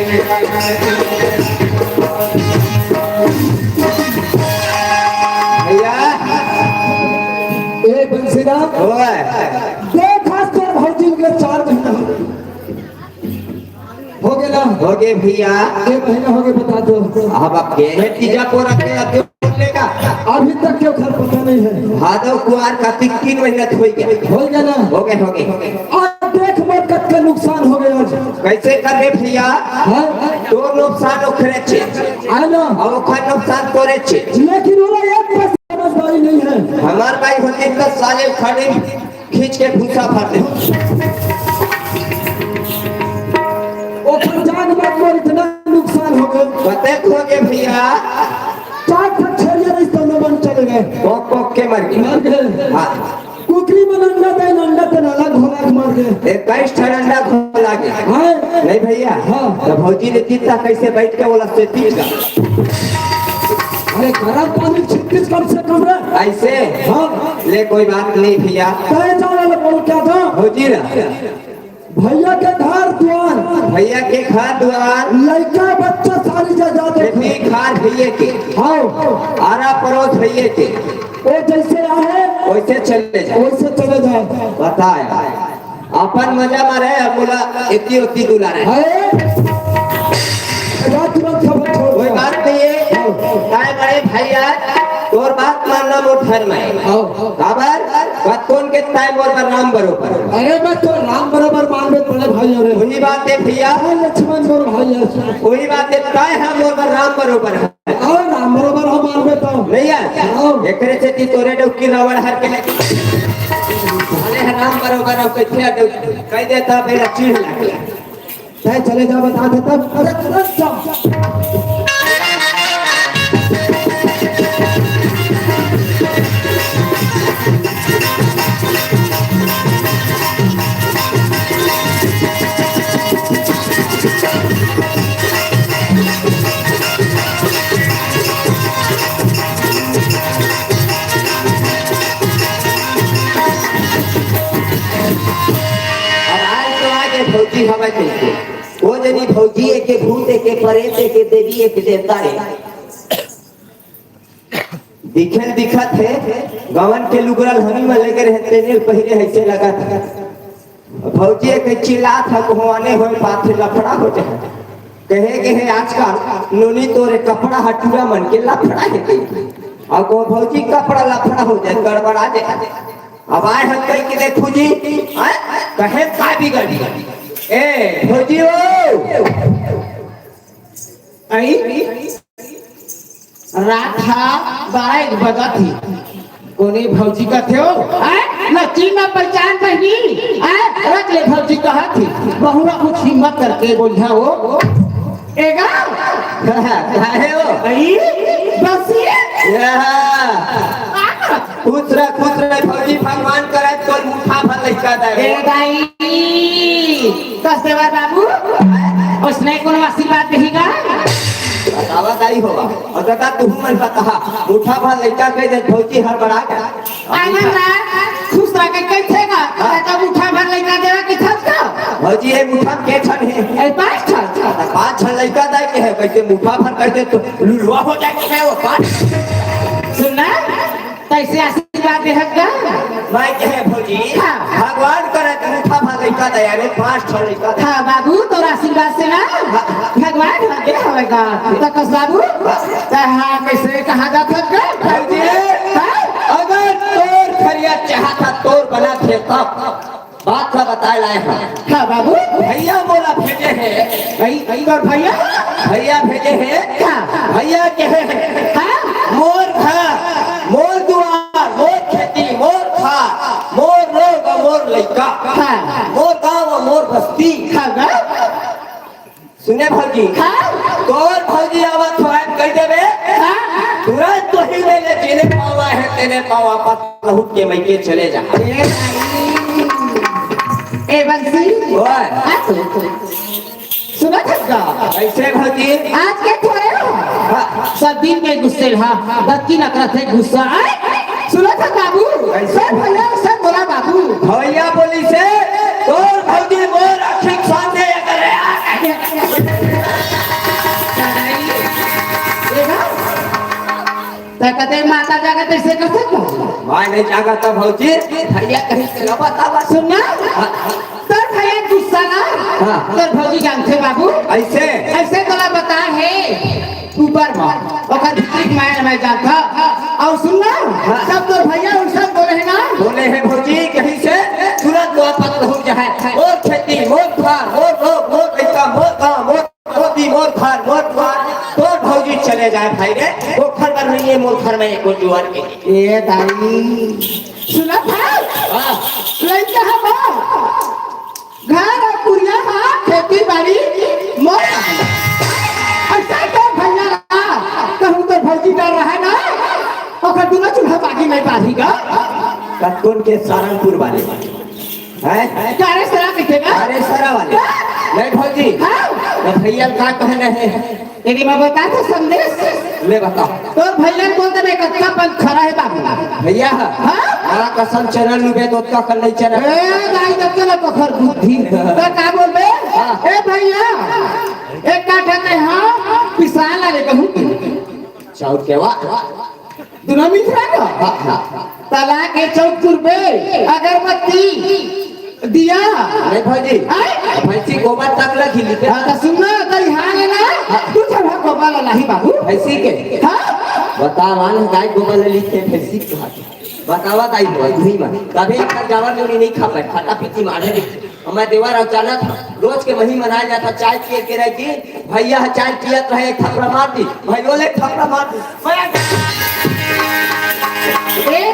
भैया। ए बंसीराम, ओए। देख, आज तोर भौजी के चार महीना हो गे ना? हो गे भैया। एक महीना हो गे, बता दो। अब आप के मैं तीजा पोरा के आते बोलने का। अभी तक क्यों घर पता नहीं है? भादव कुआर का तीन, तीन महीना तो हो गया। हो गया ना? हो गए, हो गए। और देख मोर कतका नुकसान हो गया आज। कैसे कर रे भैया? हाँ? तोर नुकसान ओखरे छे। है ना? और ओखर नुकसान तोरे छे। लेकिन वो एक बात समझदारी नहीं है। हमार बाई होती तो साले खड़े खींच के भूसा भर दे। ओखर जान बात मोर इतना नुकसान हो गया। कतेक हो गए भैया? चार ठक छेरिया रहिस, दोनों मन चले गए। कोक कोक के मर गए। मर गए। हाँ। कुकरी मन अंडा दे, अंडा ते नाला घोला के मर गए। इक्कीस ठन अंडा घोला के। हाँ। नहीं भैया। हाँ। तो भौजी ने जीता कैसे बैठ के बोला से पीट का। अरे गरम पानी छिड़किस कम से कम रे। ऐसे? हाँ। ले कोई बात नहीं भैया। तय जा वाला बोल क्या था? भौजी ना। भैया के घर दुआर। भैया के घर दुआर। लइका बच्चा सारी जायदाद है। खेती खार भैया के। हाँ। आरा पड़ोस भैया के। वो जैसे आए, वैसे चले जाए। वैसे चले जाए। बताए। अपन मजा मारे, अब बोला, इतनी उतनी दुलारे। है? जा तुरंत खबर छोड़। कोई बात नहीं है। हाँ। काय बड़े भाई आज, तोर बात मानना मोर धर्म है। हाँ। काबर? बतौन के ताय मोर बर राम बरोबर। अरे मैं तो राम बरोबर मानबे बड़े भाई, अरे। वही बात है भैया। हाँ, लक्ष्मण बरोबर भाई है। वही बात है, ताय हम मोर बर राम बरोबर है। हाँ, राम बरोबर हम मानबे तो। नहीं है? हाँ। एकरे से ती तोरे डौकी रावण हर के। अरे राम बरोबर अब कैसे डौकी? कह देता मेरा चीड़ लग गया। तय चले जा, बता दे तब। अरे तुरंत जा। अब आज तो आगे भौजी हवा चलते। वो जनी भौजी एके भूत, एके परेत, एके देवी, एके देवता रे। दिखल दिखत हे, गवन के लुगरल हमी में लेकर हे, तेने पहिरे ऐसे लगत हे। भौजी एके चिल्लात हे, कहवाने होए पाथे लफड़ा हो जाए। कहे के हे आजकल नोनी तोरे कपड़ा हटुआ मन के लफड़ा हे। अब को भौजी कपड़ा लफड़ा हो जाए, गड़बड़ा जाए। अब आए हम कह के देखू जी, आए? कहे का बिगड़ी? ए, भौजी हो। आई? रात हा बारह एक बजत ही। कोने भौजी कथे हो? हैं? न चिन्ह न पहचान बहिनी। हैं? रख ले भौजी कहत ही। बहुआ कुछ हिम्मत करके बोलिया हो। एगा? काहे हो? आई? बस ये? या। आ? खुश रह, खुश रह, भौजी, भगवान करे तोर मुठा भर लइका दे। ए दाई, कस देवा बाबू, उसने कोनो आशीर्वाद देही गा? बतावा दाई हो, अउ दादा तुहू मन बताहा, मुठा भर लइका कह दे, भौजी हड़बड़ा गे। आनंद ला, खुश रह के कइथे गा, हाँ। त मुठा भर लइका देवा के छस का? भौजी, ए मुठा के छन हे? ए, पाँच छन। त पाँच छन लइका दे के हे, कइसे मुठा भर कइसे तो लुलवा हो जाए के हे वो पाँच। सुन ना, तइसे आशीर्वाद देहत गा? मैं कहे भौजी, हाँ। भगवान करे त मुठा भर लइका दे, अरे पाँच ठो लइका दे। हाँ बाबू, तोर आशीर्वाद से ना, हाँ। भगवान हमके हवे गा। त कस बाबू, त हाँ, कइसे कहा जात हे गा? भौजी, हाँ? अगर तोर खरिया चाहत हे, तोर बनत हे तब। बात ला बताए लाए हँव। हाँ बाबू। भैया मोला भेजे हे। भाई, भाई और भैया? भैया भेजे हे। हाँ। भैया कहे हे, हाँ? मोर घर, मोर दुआर, मोर खेती, मोर खार, मोर लोग, मोर लइका, हाँ। मोर गाँव, मोर बस्ती। हाँ ना? सुने भौजी, हाँ? तोर भौजी आवत हे, कहि देबे, हाँ? तुरंत तोही ले ले, जेने पाँव हे, तेने पाँव वापस लहुट के मइके चले जा। ए भाई, ए बंसी, ओए। हाँ, सुन, सुन। सुनत हस का? कइसे भौजी? आज के थोरे हो? हाँ। सब दिन के गुस्से हा, दत्ती नकरत हे गुस्सा। आय? सुनत हस बाबू? कइसे? सब भैया, सब बोला बाबू। भैया बोलिस हे, तोर भौजी मोर आँखी के सामने ये करे। कते माता जागत ऐसे कसे को? माय नहीं जागत भौजी। भैया कहीं से लो बतावा। सुन ना। हाँ, हाँ। तोर भैया गुस्सा ना। हाँ। तोर भौजी जानथे बाबू। ऐसे? ऐसे तोला बता हे। ऊपर में। ओकर भीतरी के माय मैं जानथा। अउ सुन ना। हाँ। तब तोर भैया उनसे बोले हे ना। बोले हे भौजी कहीं से तुरंत वापस पहुंच जाए। मोर खेती, मोर घर, मोर लोग, मोर पैसा, मोर गांव, मोर मोती मोर घर, मोर द्वार, तोर भौजी चले जाए भाई रे, ओखर बर नहीं है मोर घर में एको जुआर के। ए दाई, सुनत हस? हाँ। लइका ह मोर, घर अउ कुरिया ह, खेती बाड़ी मोर। अइसे तोर भैया ला, कहूँ तोर भौजी डर रहा ना, ओखर दूनों चूल्हा बागी नहीं पाही गा। कतकोन के सारंगपुर वाले। हैं? गारे सरा कहिथे ना? गारे सरा वाले। हाँ। नहीं भौजी। हाँ। तो भैया का कहना है? यदि मैं बता तो संदेश। ले बताओ। तो भैया बोल दे, मैं कच्चा पंथ खड़ा है बाबू। भैया। हाँ? हाँ, कसम चरण लुबे तो का कर नहीं चरण। ए, दाई जब चला तो खर बुद्धि। तो का बोल बे? हाँ। ए भैया, एक काठा ते हाँ, पिसान ला ले कहूँ। चाउर के वा। दूनों मिथरा का? हाँ, हाँ। तला के चौक तुरबे, अगरबत्ती, दिया। नहीं भौजी, आय? भैंसी गोबर तक लगी लिखे। हाँ, तो सुन ना, तो यहाँ है ना, हाँ। तू चढ़ा गोबर ला लाही बाबू। भैंसी के? हाँ? बता मान, गाय गोबर ले लिखे, भैंसी के हाथ। बतावा ताई बोल, नहीं मान। कभी इतना जावा जो नहीं खा पाए, फटा पीती मारे। हमर देवर अचानक रोज के मही मनाए जाता, चाय पिए के रहे कि भैया ह चाय पियत रहे, एक थपड़ा मार दी, भैयो ले एक थपड़ा मार दी। ए,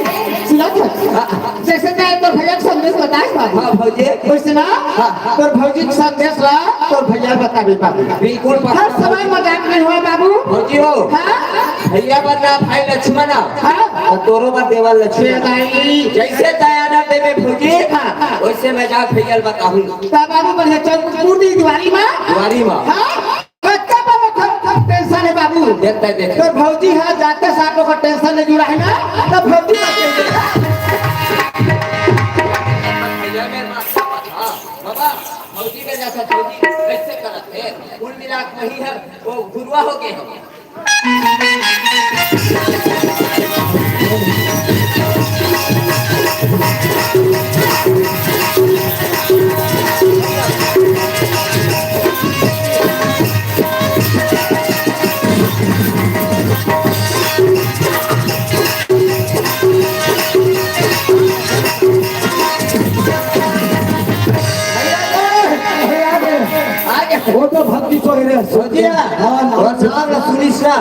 सुनत हस? हाँ। जैसे चाहे तो भैया के संदेश बताए बाबू। हाँ, भौजी। वैसे ना, हाँ, हाँ। तोर भौजी के संदेश ला, तोर भैया बताबे बाबू। बिल्कुल पक्का। हर समय मजाक नहीं हुआ बाबू। भौजी हो। हाँ? भैया बनना भाई लक्ष्मण आ। हाँ। तो तोरो बर देवर लक्ष्मण। ए दाई। जैसे दयानंद देवे भौजी, हाँ, हाँ। वैसे मैं जा भैया ल बताहूँ। त बाबू बढ़िया चौक पूर्वी दुआरी मा। दुआरी मा। हाँ? कच्चा बाबू खम, खम टेंशन है बाबू। देखते, देखते। तो भौजी हाँ जाते साथ ओकर टेंशन नहीं जुड़ा है ना, तो भौजी का टेंशन। भैया मेरे पास हाँ, बाबा, भौजी के जैसा भौजी कैसे करत है? कुल मिला के वही है, वो गुरुआ हो गए हम। आगे। वो तो भक्ति को ही रे। भौजी, हाँ, ना। और साहब ना सुनिस ना,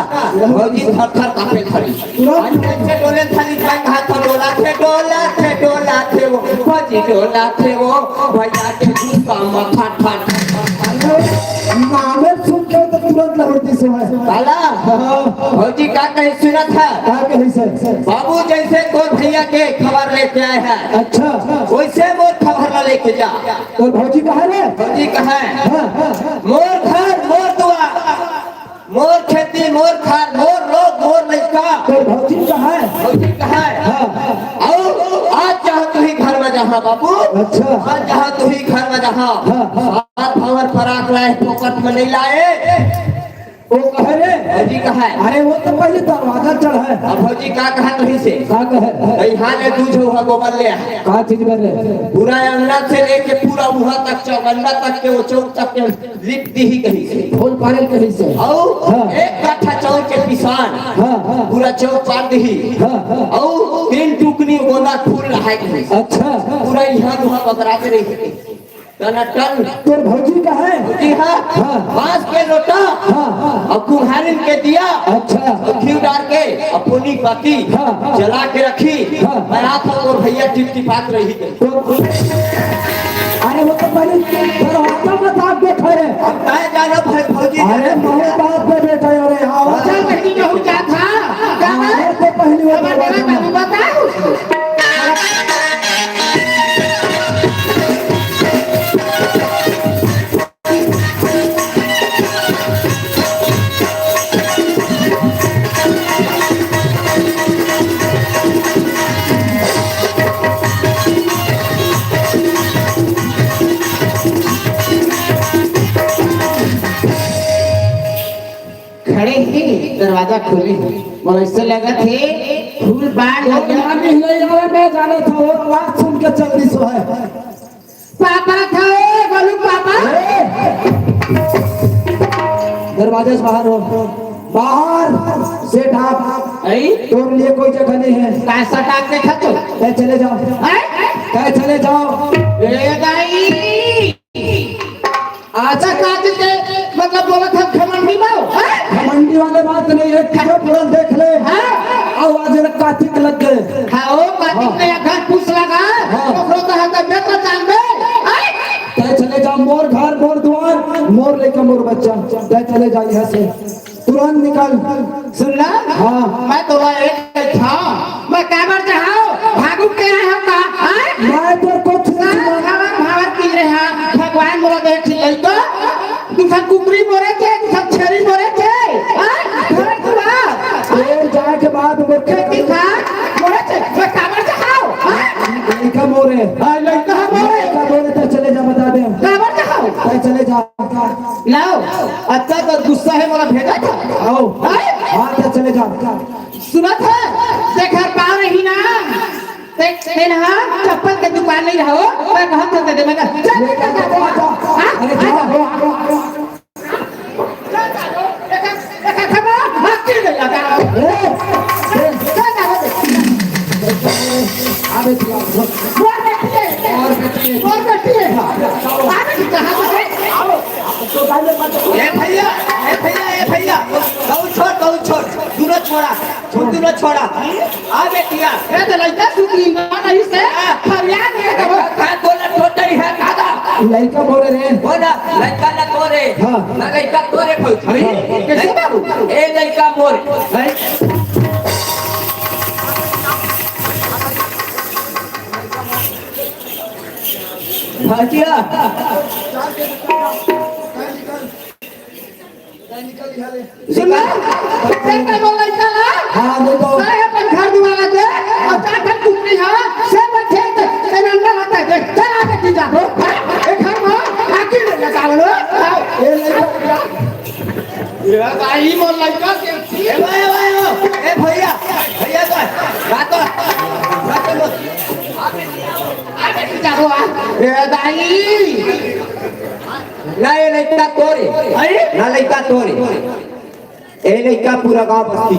भौजी थर थर कांपे खड़ी। तुरंत। आज कैसे डोले थाली जाए, हाथ डोला थे, डोला थे, डोला थे वो, भौजी डोला थे वो, भैया के गुस्सा में फट फट। अरे, नामे सुन के तो तुरंत लहुटी से है। काला? हाँ। भौजी का कही सुनत है? का कही से? बाबू जैसे तोर भैया के खबर लेके आए हैं। अच्छा। वैसे मोर खबर ला लेके जा। तोर भौजी कहाँ रे? भौजी कहाँ है? हाँ, हाँ, हाँ। मोर घर, मोर दुआर, मोर खेती, मोर खार, मोर लोग, मोर लइका। तोर भौजी कहाँ है? भौजी कहाँ है? हाँ, हाँ। अउ आज जहाँ तुही घर में जहाँ बाबू। अच्छा। आज जहाँ तुही घर में जहाँ। हाँ, हाँ। सात भावर परात लाए, फोकट में नहीं लाए। वो कहे रे? भौजी कहाँ है? अरे वो तो पहले दरवाजा चढ़ा है। अब भौजी का कहा कहीं से? का कहे? यहाँ ले दू झो हा गोबर ले आ। का चीज बर ले? पूरा अंगना से लेके पूरा वहाँ तक, चौगंदा तक के, वो चौक तक के लिप दी ही कहीं से। फूल पारल कहीं से। अउ हाँ। एक कट्ठा चाउर के पिसान हाँ, हाँ। पूरा चौक पार दी ही। हाँ, हाँ। अउ तीन टुकनी गोंदा फूल रहा है कहीं से। अच्छा। पूरा यहाँ वहाँ बकरा के रही। टनाटन। तोर भौजी कहाँ है? जी हाँ। हाँ। बांस के लोटा। हाँ, हाँ। अउ कुम्हारिन के दिया। अच्छा। अउ घी डार के अउ पुनी पाती हाँ, हाँ। जला के रखी। हाँ। मैं रात हो तोर भैया टिपटिपात रही। तो, अरे वो तो बड़ी दरवाजा में साथ बैठा है। अब मैं जाना भाई भौजी। अरे बहुत बात पे बैठा है, अरे आओ। अच्छा, नहीं कहूँ क्या था? अरे तो पहली बार अब दरवाजा में। बताओ। खड़े हे, दरवाजा खोले हे। मोला अइसे लगत हे, फूल बाढ़ लगे। नहीं, नहीं, अरे मैं जानत हँव, आवाज सुन के चल दिस हे। पापा था, ए, गोलू पापा। ए! दरवाजे से बाहर हो। बाहर से ढाक। आई? तोर लिए कोई जगह नहीं है। पैसा टाक के खा तो। तय चले जाओ। हैं? तय चले जाओ। ए दाई। अच्छा, काज के मतलब बोलत हस घमंडी बाव, हैं? घमंडी वाले बात नहीं है, खड़े पड़ल देख ले। हाँ। अउ आज रे कातिक लग गे। हाँ, ओ कातिक हाँ। में घर पूछ लगा, हाँ। ओकरो तो हम तो बेटा जान दे, हैं? तय चले जा, मोर घर, मोर दुआर, मोर लइका, मोर बच्चा, तय चले जा यहाँ से, तुरंत निकल। सुन ना, हाँ। मैं तोला एक था, मैं काबर चाहव, भागू के आए हम का, हैं? मैं तो कुछ नहीं सुना। भावर, भावर की रहा, भगवान मोला देख लइका, तू सब कुकरी मोरे के, तू सब छेरी मोरे के, हैं? घर दुआर। तोर जाए के बाद वो खेती खार मोरे के, मैं काबर चाहव, हैं? लइका मोरे। हाँ, लइका मोरे। लइका मोरे तो चले जा, बता दे। काबर चाहव? तो चले जा। लाव, अतका तो गुस्सा हे, मोला भेजा था। आओ। हैं? हाँ, तो चले जा। सुनत हे, तेखर पाँव रही ना, ते, तेन हा चप्पल के दुकान नहीं रहो, मैं कहत हँव दे, मैं कह, चल, चल, चल, चल, हाँ? अरे, जा, जा, जा। एक, एक, एक, एक, हाथ की नहीं लगा। ए, ए, चल, जा, जा। अबे, जा। मोर बेटी हे। मोर बेटी हे। मोर बेटी हे। अबे, कहाँ से? ए भैया, ए भैया, ए भैया, कहूँ छोड़, कहूँ छोड़, दूनो छोड़ा, छोड़, दूनो छोड़ा। आ बेटिया। ए तो लइका सुखी ना रही से, फरियाद नहीं करो। का बोला टोटरी है दादा? लइका बोले रे। बोला, लइका ना तोरे। हाँ। ना लइका तोरे भौजी। हाँ। कैसे बाबू? ए लइका मोरे। हैं? भैया। सुन ले, तेरे को बोल रहा था ना? हाँ, नहीं तो। अरे, अपन घर दुआर दे, और चार ठन कुकरी हा, सब खेत, तेरे अंदर आता है, देख, चल आगे की जा, हाँ? एक घर में, आगे ले जा, चल लो। ए, ले जा। ए भाई, मोर लइका के ए भाई, ए भाई, ए भैया, भैया तो, रात, रात को, आगे की जा, हाँ? ए दाई। ना ए लइका तोरे, अरे? ना लइका तोरे। ए लइका पूरा गाँव बस्ती।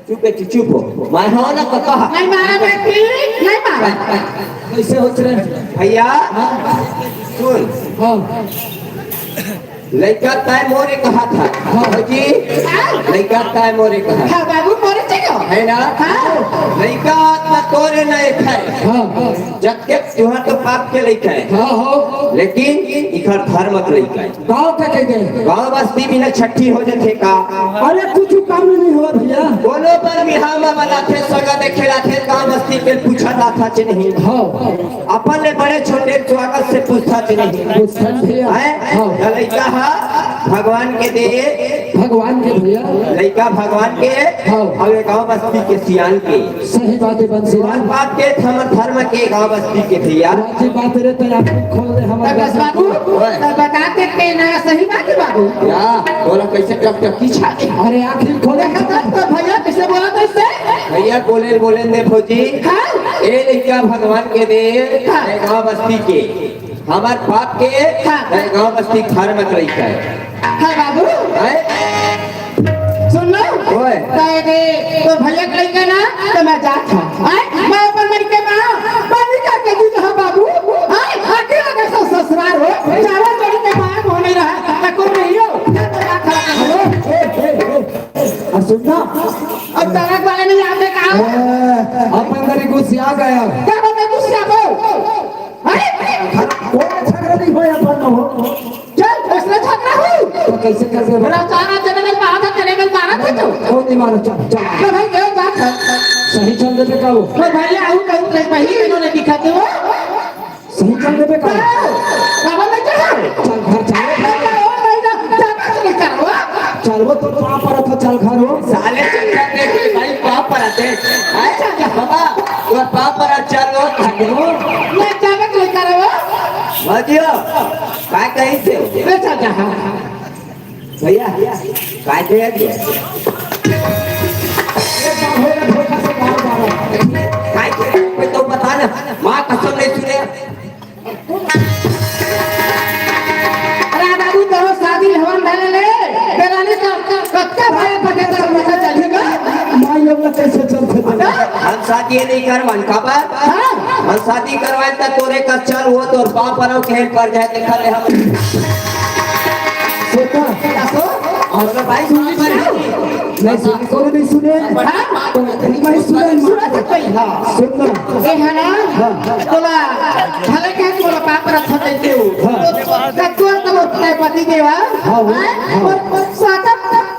चुप बेटी, चुप हो। मैं हँव ना तो कहा। नहीं मारा बेटी, नहीं मारा। कैसे होत रहे? भैया, हाँ। सुन। हाँ। लइका तय मोरे कहा था। हाँ। भौजी, हाँ। लइका तय मोरे कहा। हाँ, बाबू, मोरे चाहिए। है ना? हाँ। लइका ना तोरे ना एक है। हाँ, हाँ। जबकि तुहर तो पाप के लइका है। हाँ, हाँ। लेकिन इखर धर्म के लइका है। गाँव का कह दे। गाँव बस्ती बिना छट्ठी हो जाथे का? अरे, कुछ काम नहीं हुआ भैया। कोनो बर बिहाव में बनाथे, सगा देखे लाथे, गाँव बस्ती के पूछा जाथा चे नहीं। हाँ। अपन ले बड़े छोटे स्वागत से पूछता चे नहीं। पूछता चे नहीं। हैं? हाँ। त लइका हा भगवान के दे। भगवान के भैया। लइका भगवान के। हाँ। अउ ये गाँव बस्ती के सियान के। सही बात है बंसीलाल। बात के धर्म, धर्म के गाँव बस्ती के भैया। बात रे, तो आँखी खोल दे हमारे बस बाबू, ओए। तो बता के कहना सही बात है बाबू। या, बोला कैसे टकटकी छाती। अरे आँखी खोले खत्म। तो भैया कैसे बोला था इससे? भैया बोले, बोले दे भौजी। हाँ। ए लइका भगवान के दे, हाँ। ए गाँव बस्ती के। हमार बाप के हाँ। ए गाँव बस्ती घर में लइका है। हाँ बाबू। हैं? सुन लो। ओए। तो दे, तो भैया के लइका ना, तो मैं जात हँव। हैं? मैं अपन मइके में पानी करके दी तो हाँ बाबू। हैं? आगे लगे सो ससुराल हो। चारों जोड़ी के माया मोह नहीं रहा। मैं कोई नहीं हो। मैं तो बात खराब करो। ए, ए, ए, ए, आ सुन ना। अब तारक वाले नहीं आते का? ए, अपन घरी गुस्सा गया। क्या बोलते गुस्सा को? हैं? कोई झगड़ा नहीं होया अपन में हो। चल, फैसला झगड़ा हो। तो कैसे कर दे? राजा, राजा ने मारा था, तेरे में मारा था तो। कौन नहीं मारा? चल, चल। तो भाई, ये बात है। सही चल देते का वो? तो भाई, आऊ कहूँ, तेरे पहली दिनों ने दिखा दे वो। सही चल देते का? चलो, बाबा में चढ़ो। चल घर चलो। चलो, चलो, चलो, चलो। चल वो तो पाँव पर था, चल घर हो। साले चल घर देख के भाई पाँव पर आते। आए बाबा, वो पाँव पर आ, चल वो घर हो। मैं जावे के लेकर वो। मत दियो। काय कहिस हे? ले चल जा, हाँ, हाँ। भैया, काय कहे थे? ये बाबू ने धोखा से मार मारा। काय कहे? कोई तो बता ना। माँ कसम नहीं सुने। अरे दादू, तोरो शादी हवन धरे ले। बेरानी का कत्ता भाई पटे तो पता चलेगा। माई, अब कैसे चल सकता? हम शादी नहीं करवन, काबर? हाँ। हम शादी करवाए त तोरे का चल, वो तोर बाप अरव के हेड पर जाए, देखा ले हम। सोता। क्या सो? और मैं भाई सुन ली। नहीं सुने, कोनो नहीं सुने। हाँ? तो नहीं भाई सुने, सुना तो कोई, हाँ। सुन ना। ए, है ना? हाँ। तोला, भले कहे तोला बाप रखा देते हो। हाँ। तो तोर तो पति देवा। हाँ, वो, हैं? हाँ। और, और साथ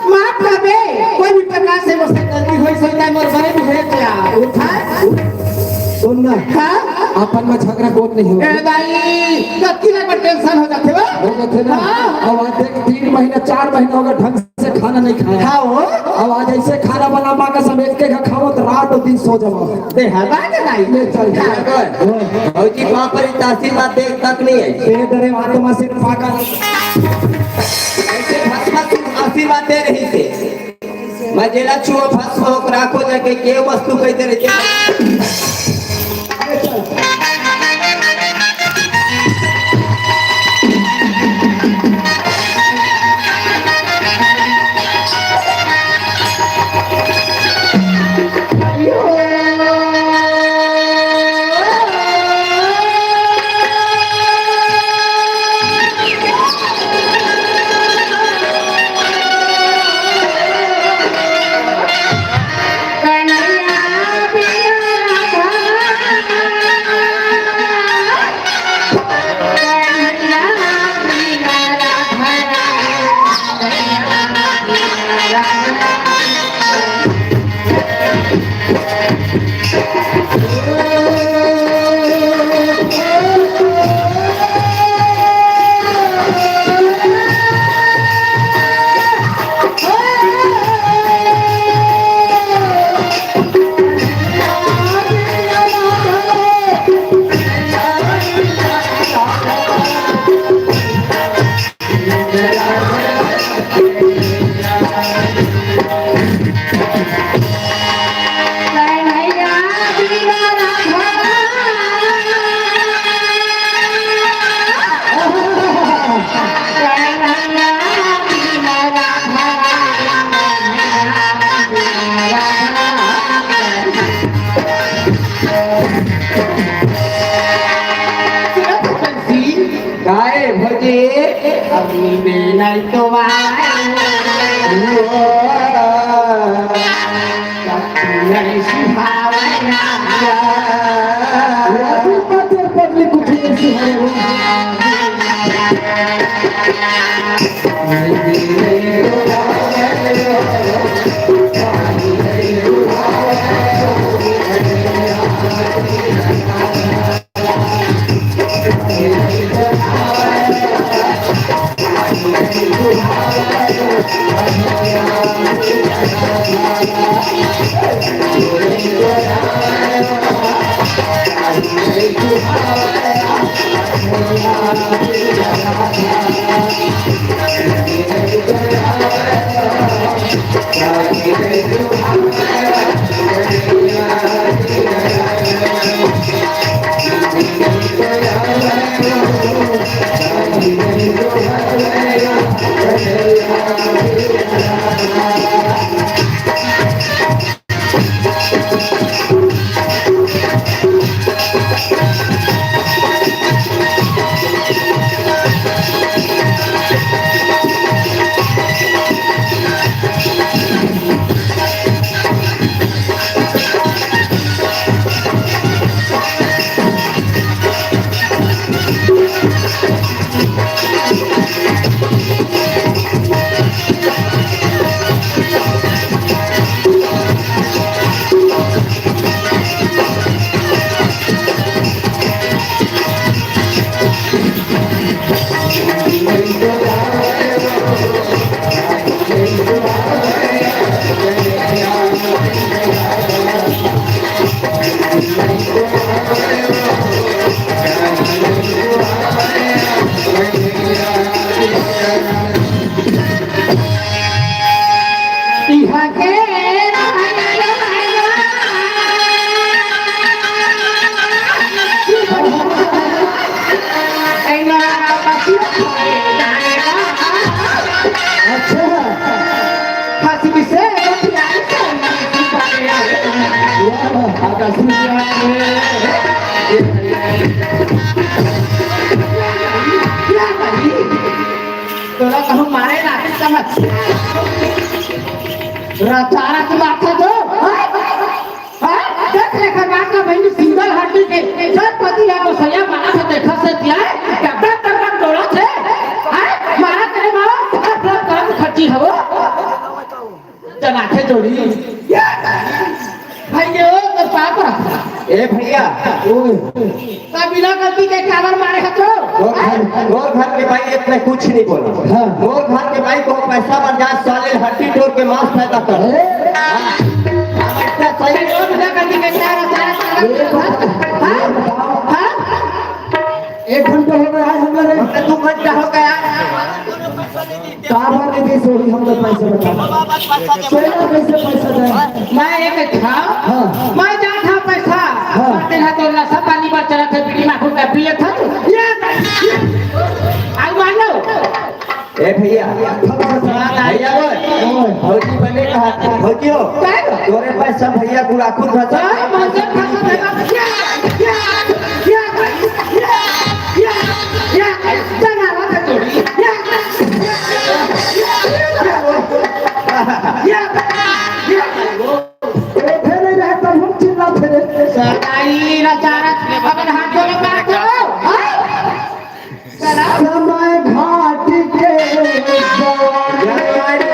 माफ कर दे, कोई भी प्रकार से मुझसे गलती होई, सोचता है मोर बहन हुए क्या? उठा? सुन ना, हाँ? अपन में झगड़ा कोत नहीं हो। ए दाई, गलती लग पर टेंशन हो जाते हो? हो जाते ना। हाँ। अब आज देख, तीन महीना, चार महीना होगा ढंग से खाना नहीं खाया। हाँ हो। अब आज ऐसे खाना बना, माँ का समेट के खा-, खाओ तो रात और दिन सो जाओ। दे हर बात है दाई। ले चल। हाँ। भौजी, बाप रे, आशीर्वाद दे तक नहीं है। ए, डरे वहाँ तो माँ से पागल। ऐसे भस्म आशीर्वाद दे रही थे। मैं जेला छुओ भस्म हो, राखो जाके के वस्तु कह दे रहे। गाए भजे अभी में नहीं तो आए। नहीं सुहावना। पब्लिक कुछ नहीं सुहावना। तोला कहूँ मारे ना समझ। रचारा की बात है तो, हाँ? हाँ? देख ले खरवास का बहिनी सिंगल हड्डी के, जब पति या गोसैया मारा था देखा से दिया है, डब्बा डब्बा डोला थे, हाँ? मारा तेरे मारा, हर ब्लड करंट खर्ची है वो। जनाथे जोड़ी। भैया, तो पाप रहा। ए भैया, ओए। का बिना गलती के काबर मारे हतो? तोर घर, तोर घर के भाई इतने कुछ नहीं बोला। हाँ। तोर घर के भाई को पैसा बर जा साले हड्डी तोड़ के मांस पैदा कर। ए? हाँ। अब इतना सही। बिना गलती के चारा, चारा, चारा। ए बात। हाँ? हाँ? एक घंटा हो गया है हमारे। हमने दो घंटा हो गया। काबर नहीं दी सोरी हम लोग पैसे बता। तेरा कैसे पैसा दे? मैं एक था, हाँ। मैं जा था पैसा, हाँ। तेरा तो नशा पानी पर चला था, बीड़ी माखू का पिए था। ये, ये, आई मान लो। ए भैया, भैया बोल, भौजी बने कहा, भौजी हो, काय? तोरे पैसा भैया गुड़ाखू धसा। हाँ, मैं सब खत्म है। या, या, या, या, या, या, चला, चला, चला। ए, फेरे रहे तब हम चिल्ला फेरे। सदाई ना चारा, अपन हाथ जोड़े बात करो। हाँ? सदा समय घाट के जवान।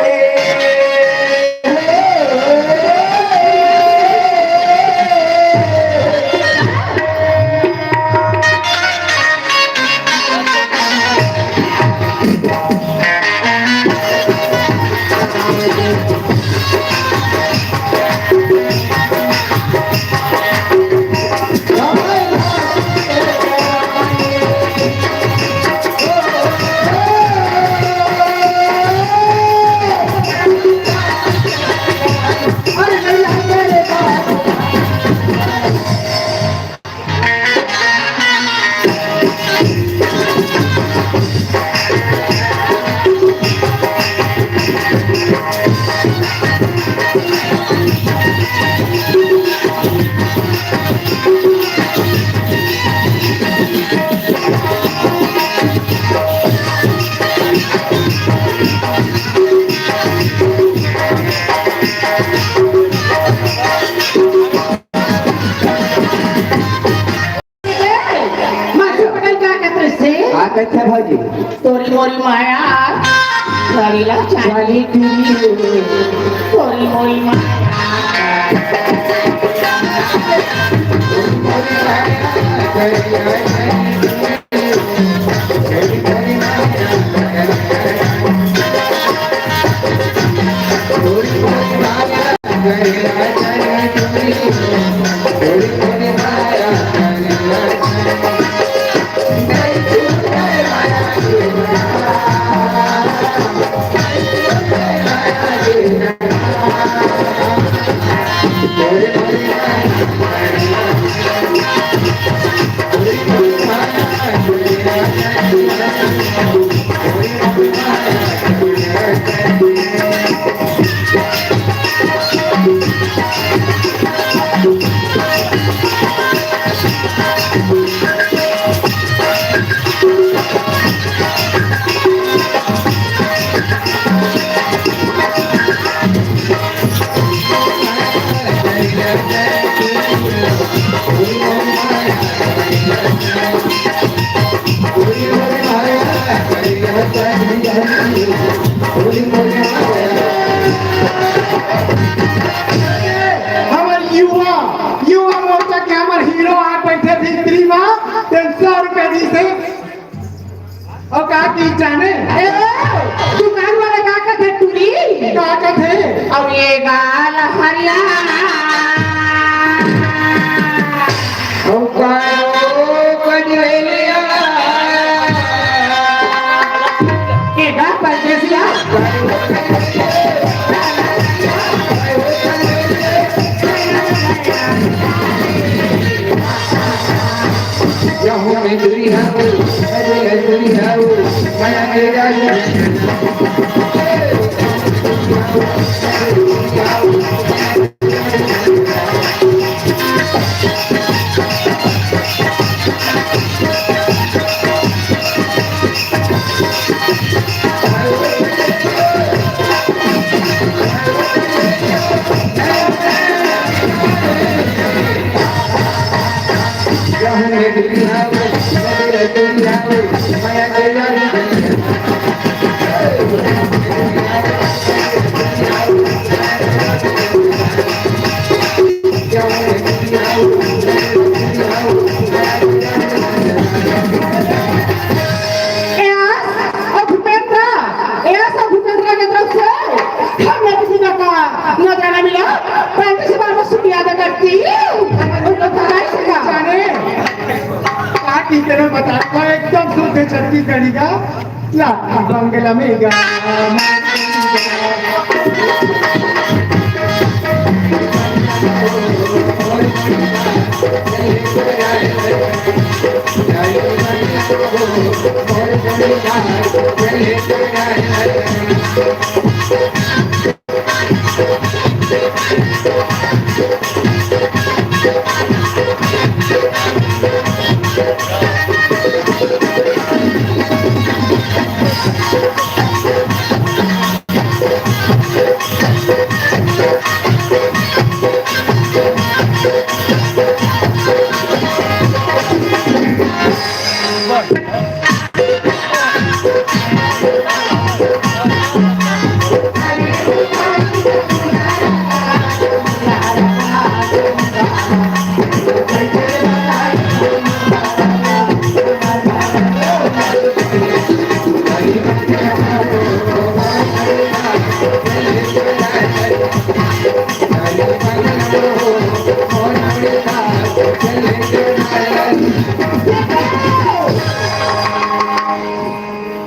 मासी पटेल का कहते से? का कहते भौजी? तोरी मोरी माया, तोरी ला चाली टूरी, तोरी मोरी माया। हमर युवा, युवा मोर्चा के हमर हीरो आ बैठे भीतरी मा, तीन सौ रुपया दी से। अउ का की जाने? ए, दुकान वाला का कथे टूरी? का कथे? अउ ये गाल हरियाणा। अउ का ओ कजवेलिया। ए गा परदेसिया। याद करती हूँ। उनको भगाई का। जाने, का कितने बता, का एकदम शुद्ध छत्तीसगढ़ी का। ला, बंगला में गा।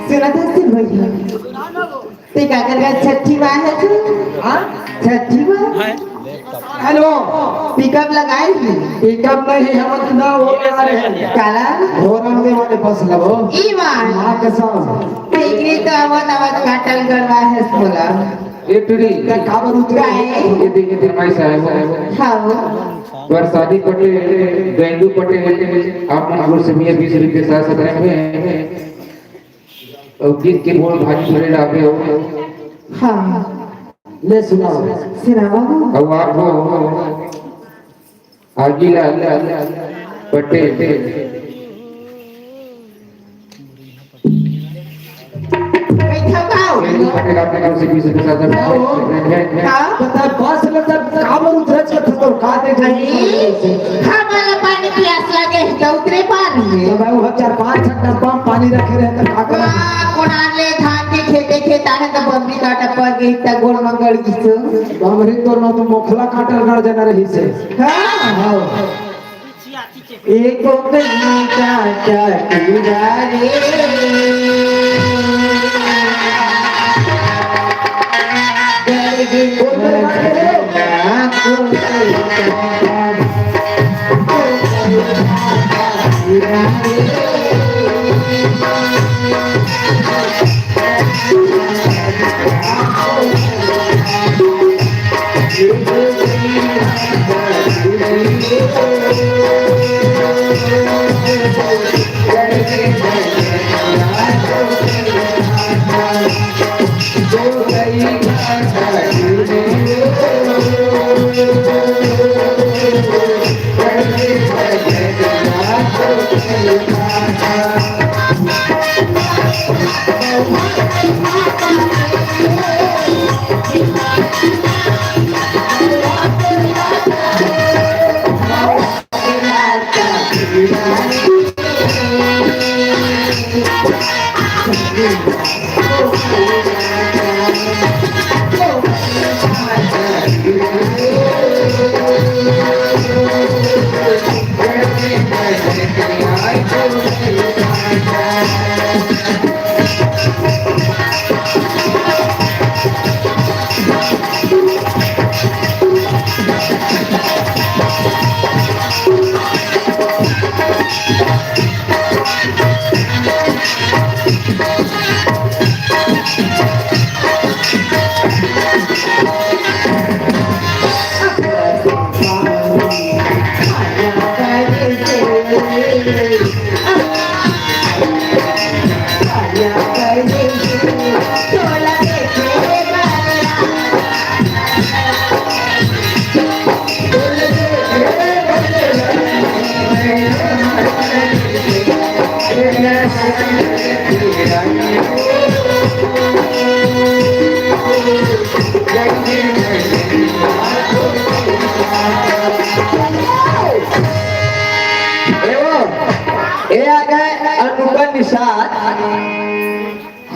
सुनत हस भैया, ते का कर छठी माँ है तू? हाँ? छठी माँ? हेलो। पिकअप लगाई ही? पिकअप नहीं, हम ना वो आ रहे हैं। काला? घोरन के वाले बस लगो। ई माँ। माँ कसम। तेरी तो आवत आवत काटल गड़वा है बोला। ए टुरी। ते काबर उतरे? काय? ये दे, ये दे, माई साहब। हाँ। बरसाती पटेल, गैंडू पटेल, आप मन गुड़ से भैया बीस रुपये साथ साथ रखे हैं। और गीत के बोल भाजी भरे डाबे हो। हाँ। ले सुनाओ। सुनाओ। और आप हो आगीलाल पटेल। बैठा पाओ। गैंडू पटेल आपने कौन से बीस रुपये साथ साथ रखे हैं? हाँ। बता, बस ले तब काबर उतरत के थतो का दे अरे, हमला पानी प्यास लागे है तो उतरे पार नहीं। तो मैं वो चार पाँच छक डब्बा में पानी रखे रहे तो का करा? वाह, कोनार ले धान के खेते खेता है तो बमरी काटा पर गई तो गोड़ मंगल की तो। बमरी तोर ना तो मोखला काटल गड़ जना रही से। हाँ। हाँ। एको कहीं काटा टूरा रे। ए वो, ए आ गए अनुपम निषाद।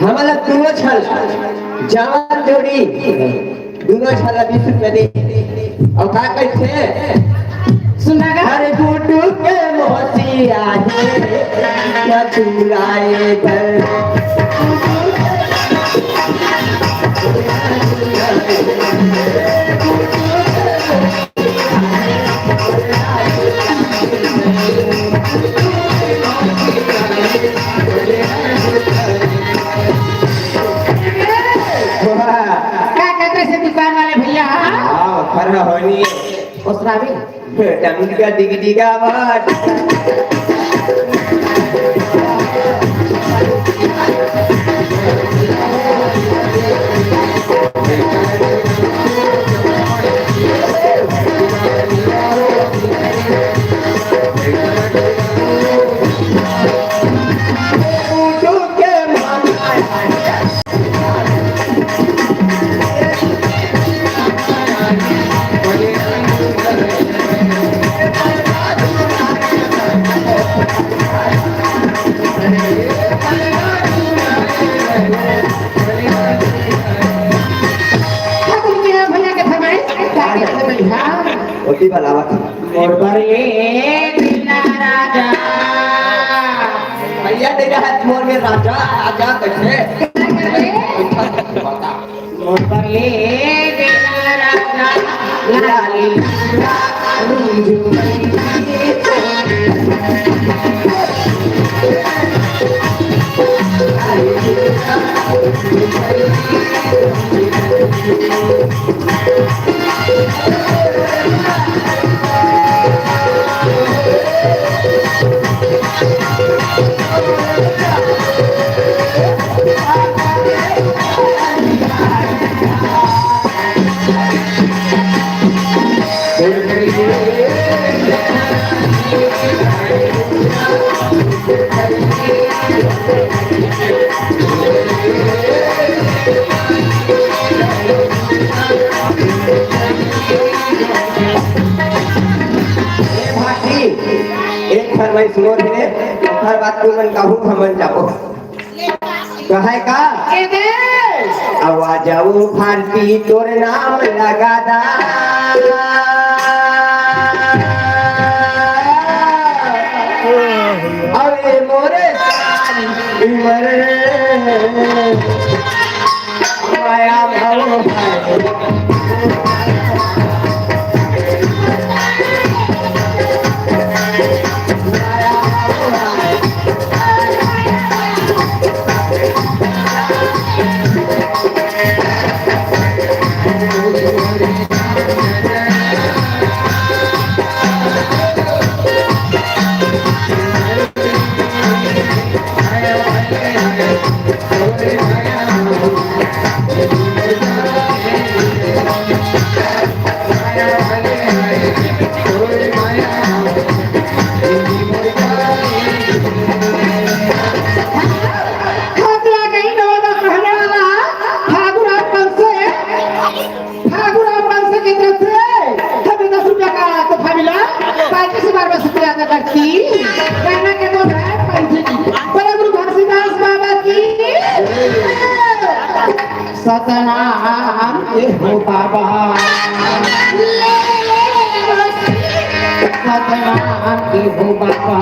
हमला दोनों छल, जवान जोड़ी, दोनों छल बीस रुपया दे। अउ का कहिथे? सुना गा? अरे गुड्डू के मौसी आहे, न चुराए बर। वाह। का कहत रहिसे दुकान वाले भैया? हाँ, फरहा होनी। ओसराबे। डमका डिगडिगावत। ठाकुर के भैया के फरमाइश, का के फरमाइश, हाँ। ओती बलावत। मोर बर ले देना राजा। भैया दे रहा है मोर में राजा, राजा कैसे? मोर बर ले देना राजा, लाली। ए भाई, एक फरमाइश सुनो रे, हर बात को मन कहूँ, हमन जाबो। कहे का? के दे? आवाज आओ भारती, तोर नाम लगा दा। अरे मोरे सारी उमर। माया भव भाई। ठाकुर आ गई, नवा बात कहने वाला। ठाकुर आप कब से? ठाकुर आप कब से की तरफ से हमें दस रुपया का तोहफा मिला। पार्टी से बार बार शुक्रिया अदा करती। गाना के दो है पंथी की। बड़े गुरु घासीदास बाबा की। सतनाम के हो बाबा। सतनाम के हो बाबा।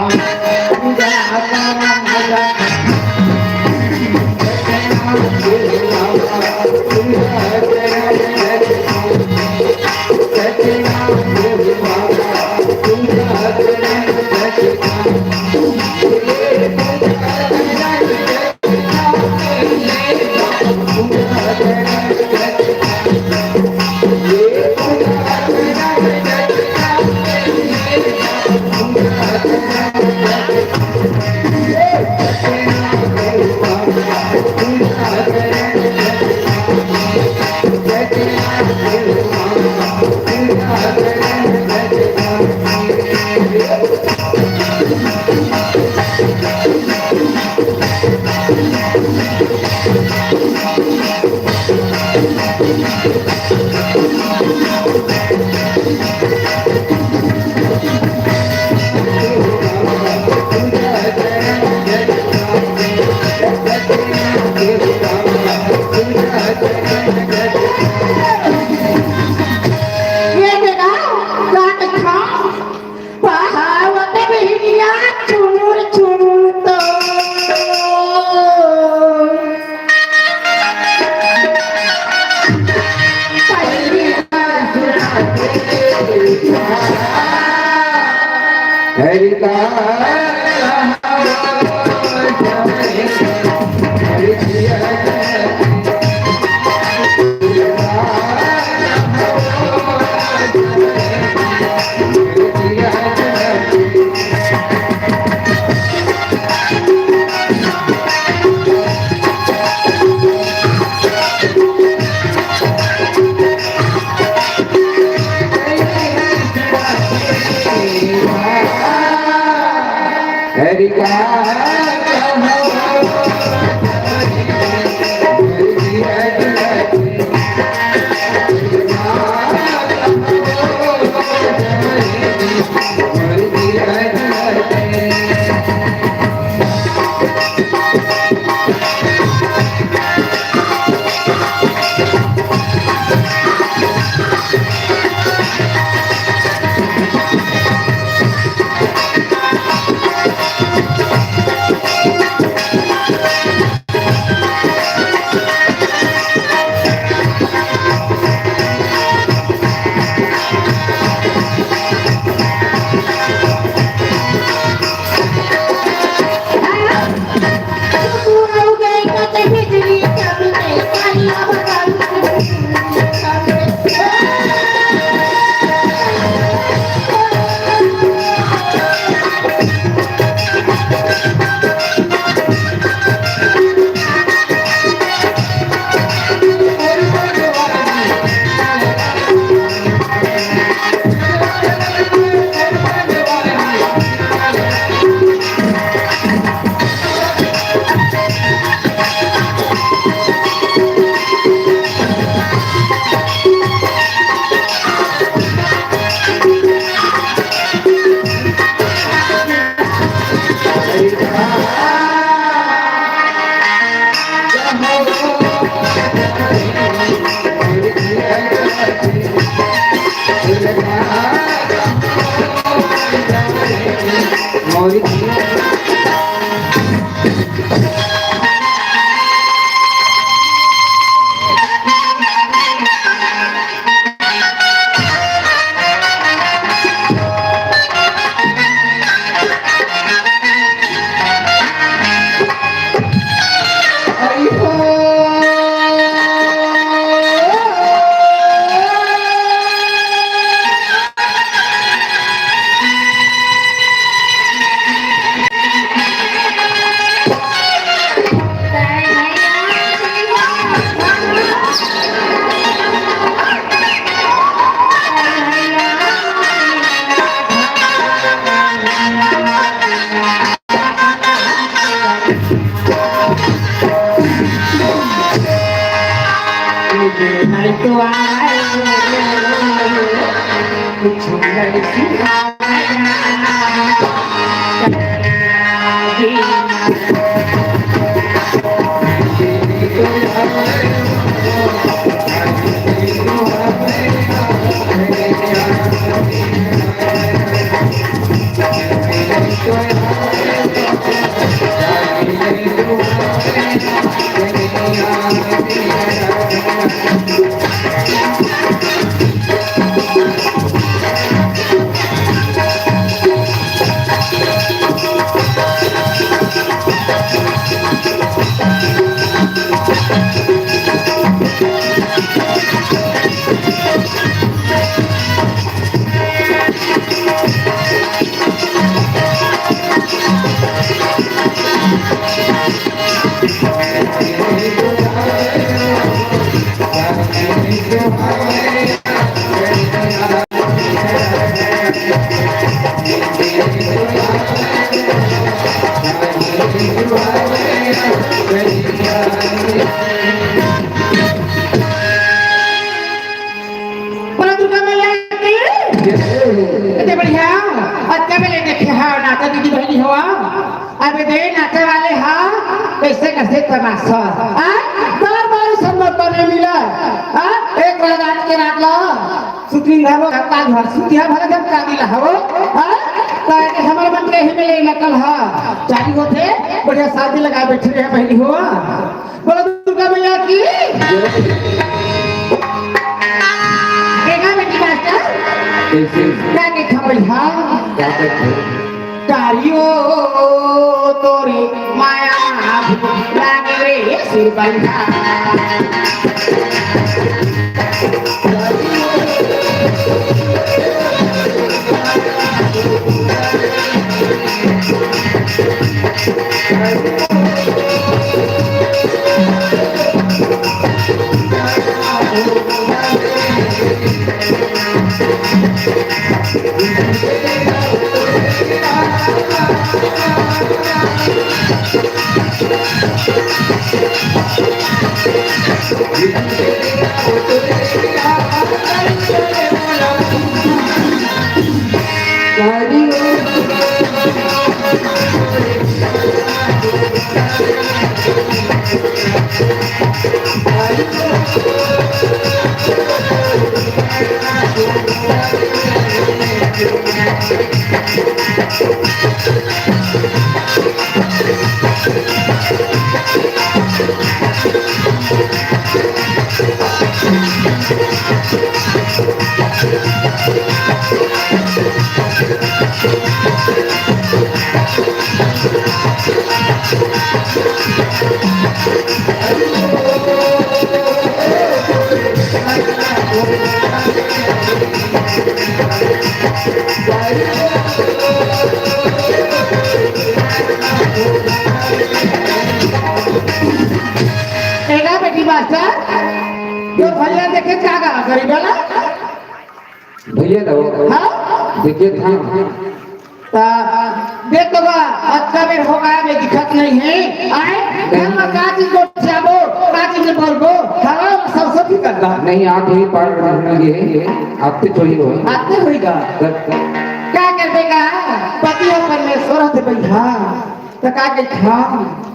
नहीं तो आए, कुछ नहीं सिखाया। बोलो दुर्गा मैया की। इतने बढ़िया। अतका बेर ले देखे हा, नाचा दीदी बहिनी हो। अबे दे नाचे वाले हा, कैसे कैसे तमाशा। आ? बार बार संभव तो नहीं मिला। आ? एक रात आज के रात ला, सुतरी घरो का घर, सुतिया भर जब का दिला हो। आ? तो ये हमारे मन के ही में ले नकल हा। चालू होते, बढ़िया शादी लगा बैठे रहे बहिनी हो। बोलो दुर्गा मैया की। देखा बेटी मास्टर? कैसे? क्या देखा भैया? क्या देखा? तारियो तोरी माया लागे रे सिर बंधा। एला बेटी मास्टर, तोर भैया देखे का गा गरीब वाला? भैया तो हाँ? देखे था। ता देख तो बा, अतका बेर हो गया, मैं दिखत नहीं है। आए, घर में का चीज को जाबो, का चीज बोलबो, हवा में सरस्वती कर दा। नहीं, आप ही पार होंगे, आपसे चोरी हो। आपसे होई गा। कर, कर। का करबे गा? पति ह परमेश्वर हथे भैया। त का कहिथंव?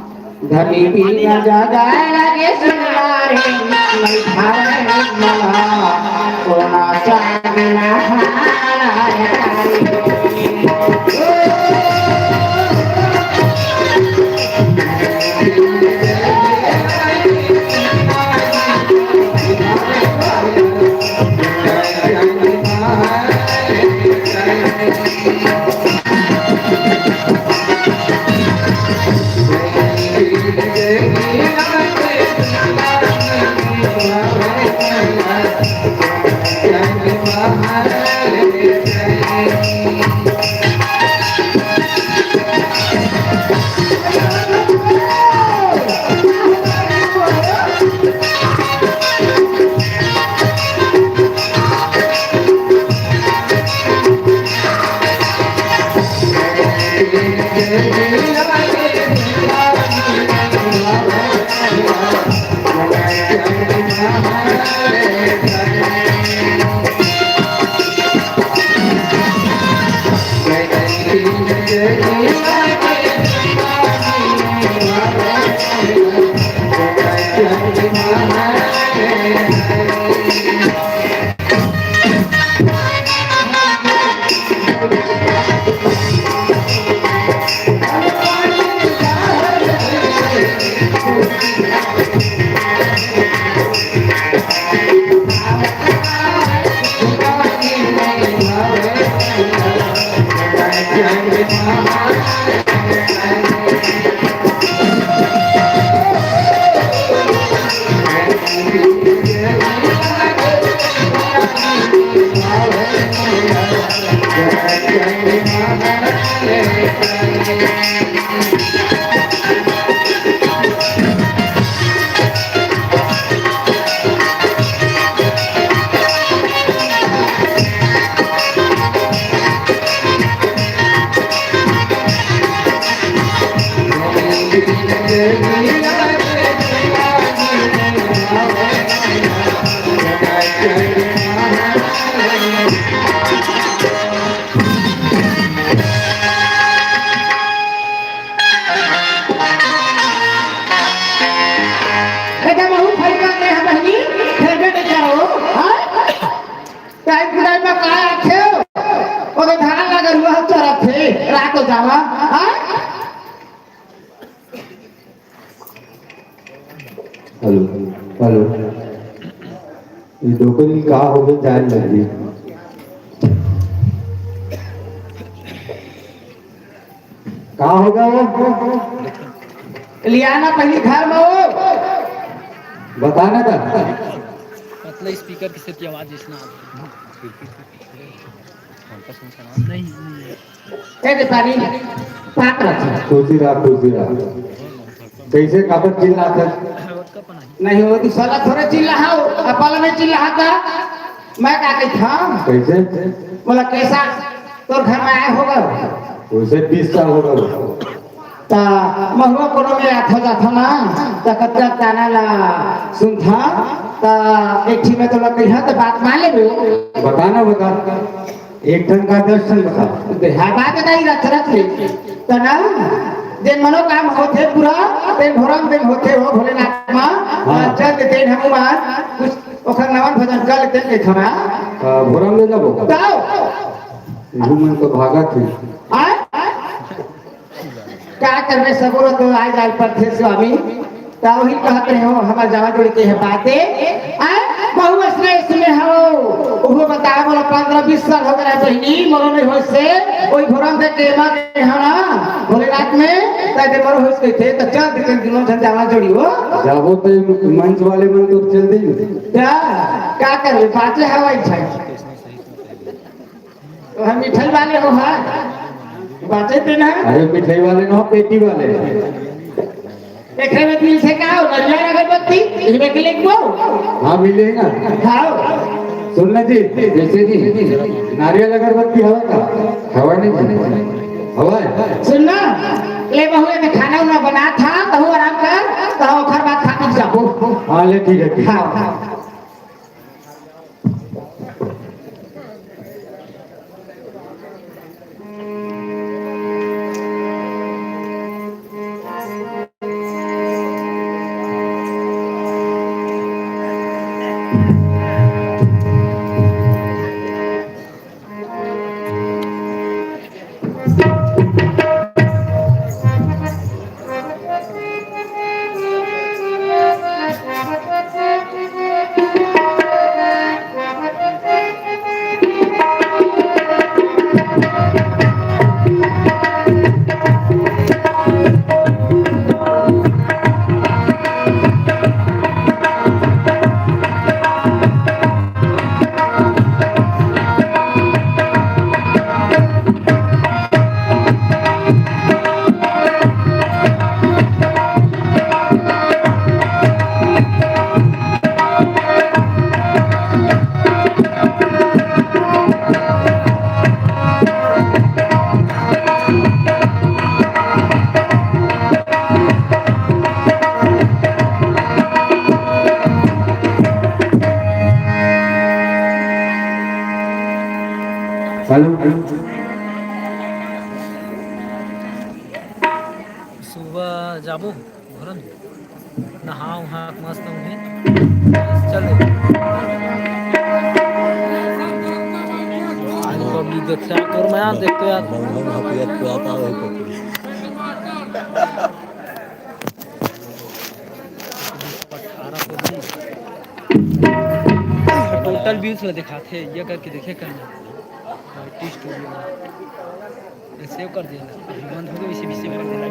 धनी बिना जगाए लागे सुनार हे, नहीं खाए मना, कोना चांदना हारा। एदा महू फरिका में हम बहिनी, खेलबे नहीं करो, हाँ? टाइम टू टाइम में का आथे? ओदे धान ला गरुवा ह चरत हे, रात हो जावा, हाँ? Hello, hello. ये डोकरी का होगे जान लगी। का होगा वो? लियाना पहली घर में वो। बताना था। पतला स्पीकर के सेती आवाज इसना आथे। हमका सुन सुना। नहीं, नहीं। ए दे पानी, पाक रख। खुशी रहा, खुशी रहा। कैसे काबर चिल्लात है? नहीं, वो तो साला थोड़े चिल्ला हो, अपल में चिल्ला था। मैं का कहता? कैसे? बोला, कैसा तोर घर में आए होगा? वैसे बीस साल होगा। ता महुआ कोनो में आथा जाथा ना, ता कतका ताना ला सुनथा, ता एक ठी में तोला कहिया, ता बात मान लेबे। बता ना, बता। एक ठन का दस ठन बता। बेहा बात नहीं रच रच ले। ता ना, जेन मनोकाम होथे पूरा, तेन भोरम दिन होथे हो भोलेनाथ मा। हाँ। जल्द तेन हनुमान, कुछ ओखर नवन भजन कर लेते के खमा। हाँ, भोरम दिन जाबो। जाओ। इहू मन तो भागत हे। आय? का करबे, सगरो तो आ जाए परथे स्वामी। त ओही कहत रहे हो, हमर जावा जोड़ी के है बाते। आ, बहू असने इसमें हो। ओहो बता, बोला, पन्द्रह बीस साल हो गए बहिनी, मोरो नहीं होय से, ओही भोरम से केमा के हना, भोलेनाथ में, ताते मोरो होय से थे, त चल, दिखन दिनों झन जावा जोड़ी हो। जाबो तो मंच वाले मन तो चल दी। क्या? का करबे, बाचे हवा इच्छा। तो हम मिठाई वाले हो, हाँ? बाचे थे ना? अरे, मिठाई वाले ना हो, पेटी वाले। एकरे में दिल से का हो? नरियर अगरबत्ती, इसमें के लिए क्यों? हाँ, मिले ना। खाओ। सुन ना जी, जैसे जी, नारियल अगरबत्ती हवा का? हवा नहीं जी। हवा है। सुन ना, ले बहू, ये खाना उना बना था, तहू आराम कर, तहू ओखर बाद खा पी जाबो। हाँ, ले, ठीक है, ठीक। हाँ। हेलो। सुबह जाबो घरन, नहा उहा के मस्त होही। चल। आज पब्लिक देखते यार, तोर मैं यार देखते यार। बंगलो में हटिया पुराता है पब्लिक। अठारह पब्लिक। टोटल व्यूज में दिखाते, ये करके देखे करना। आर्टिस्ट हो गया। ये सेव कर दिया ना। अभी बंद हो गया, इसे भी सेव कर देना।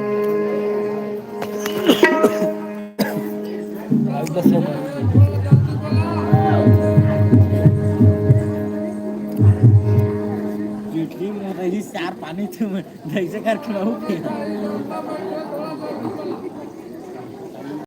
लाइव बस हो गया। पीठी में रही चार पानी थे मैं, जैसे करके मैं उठ गया।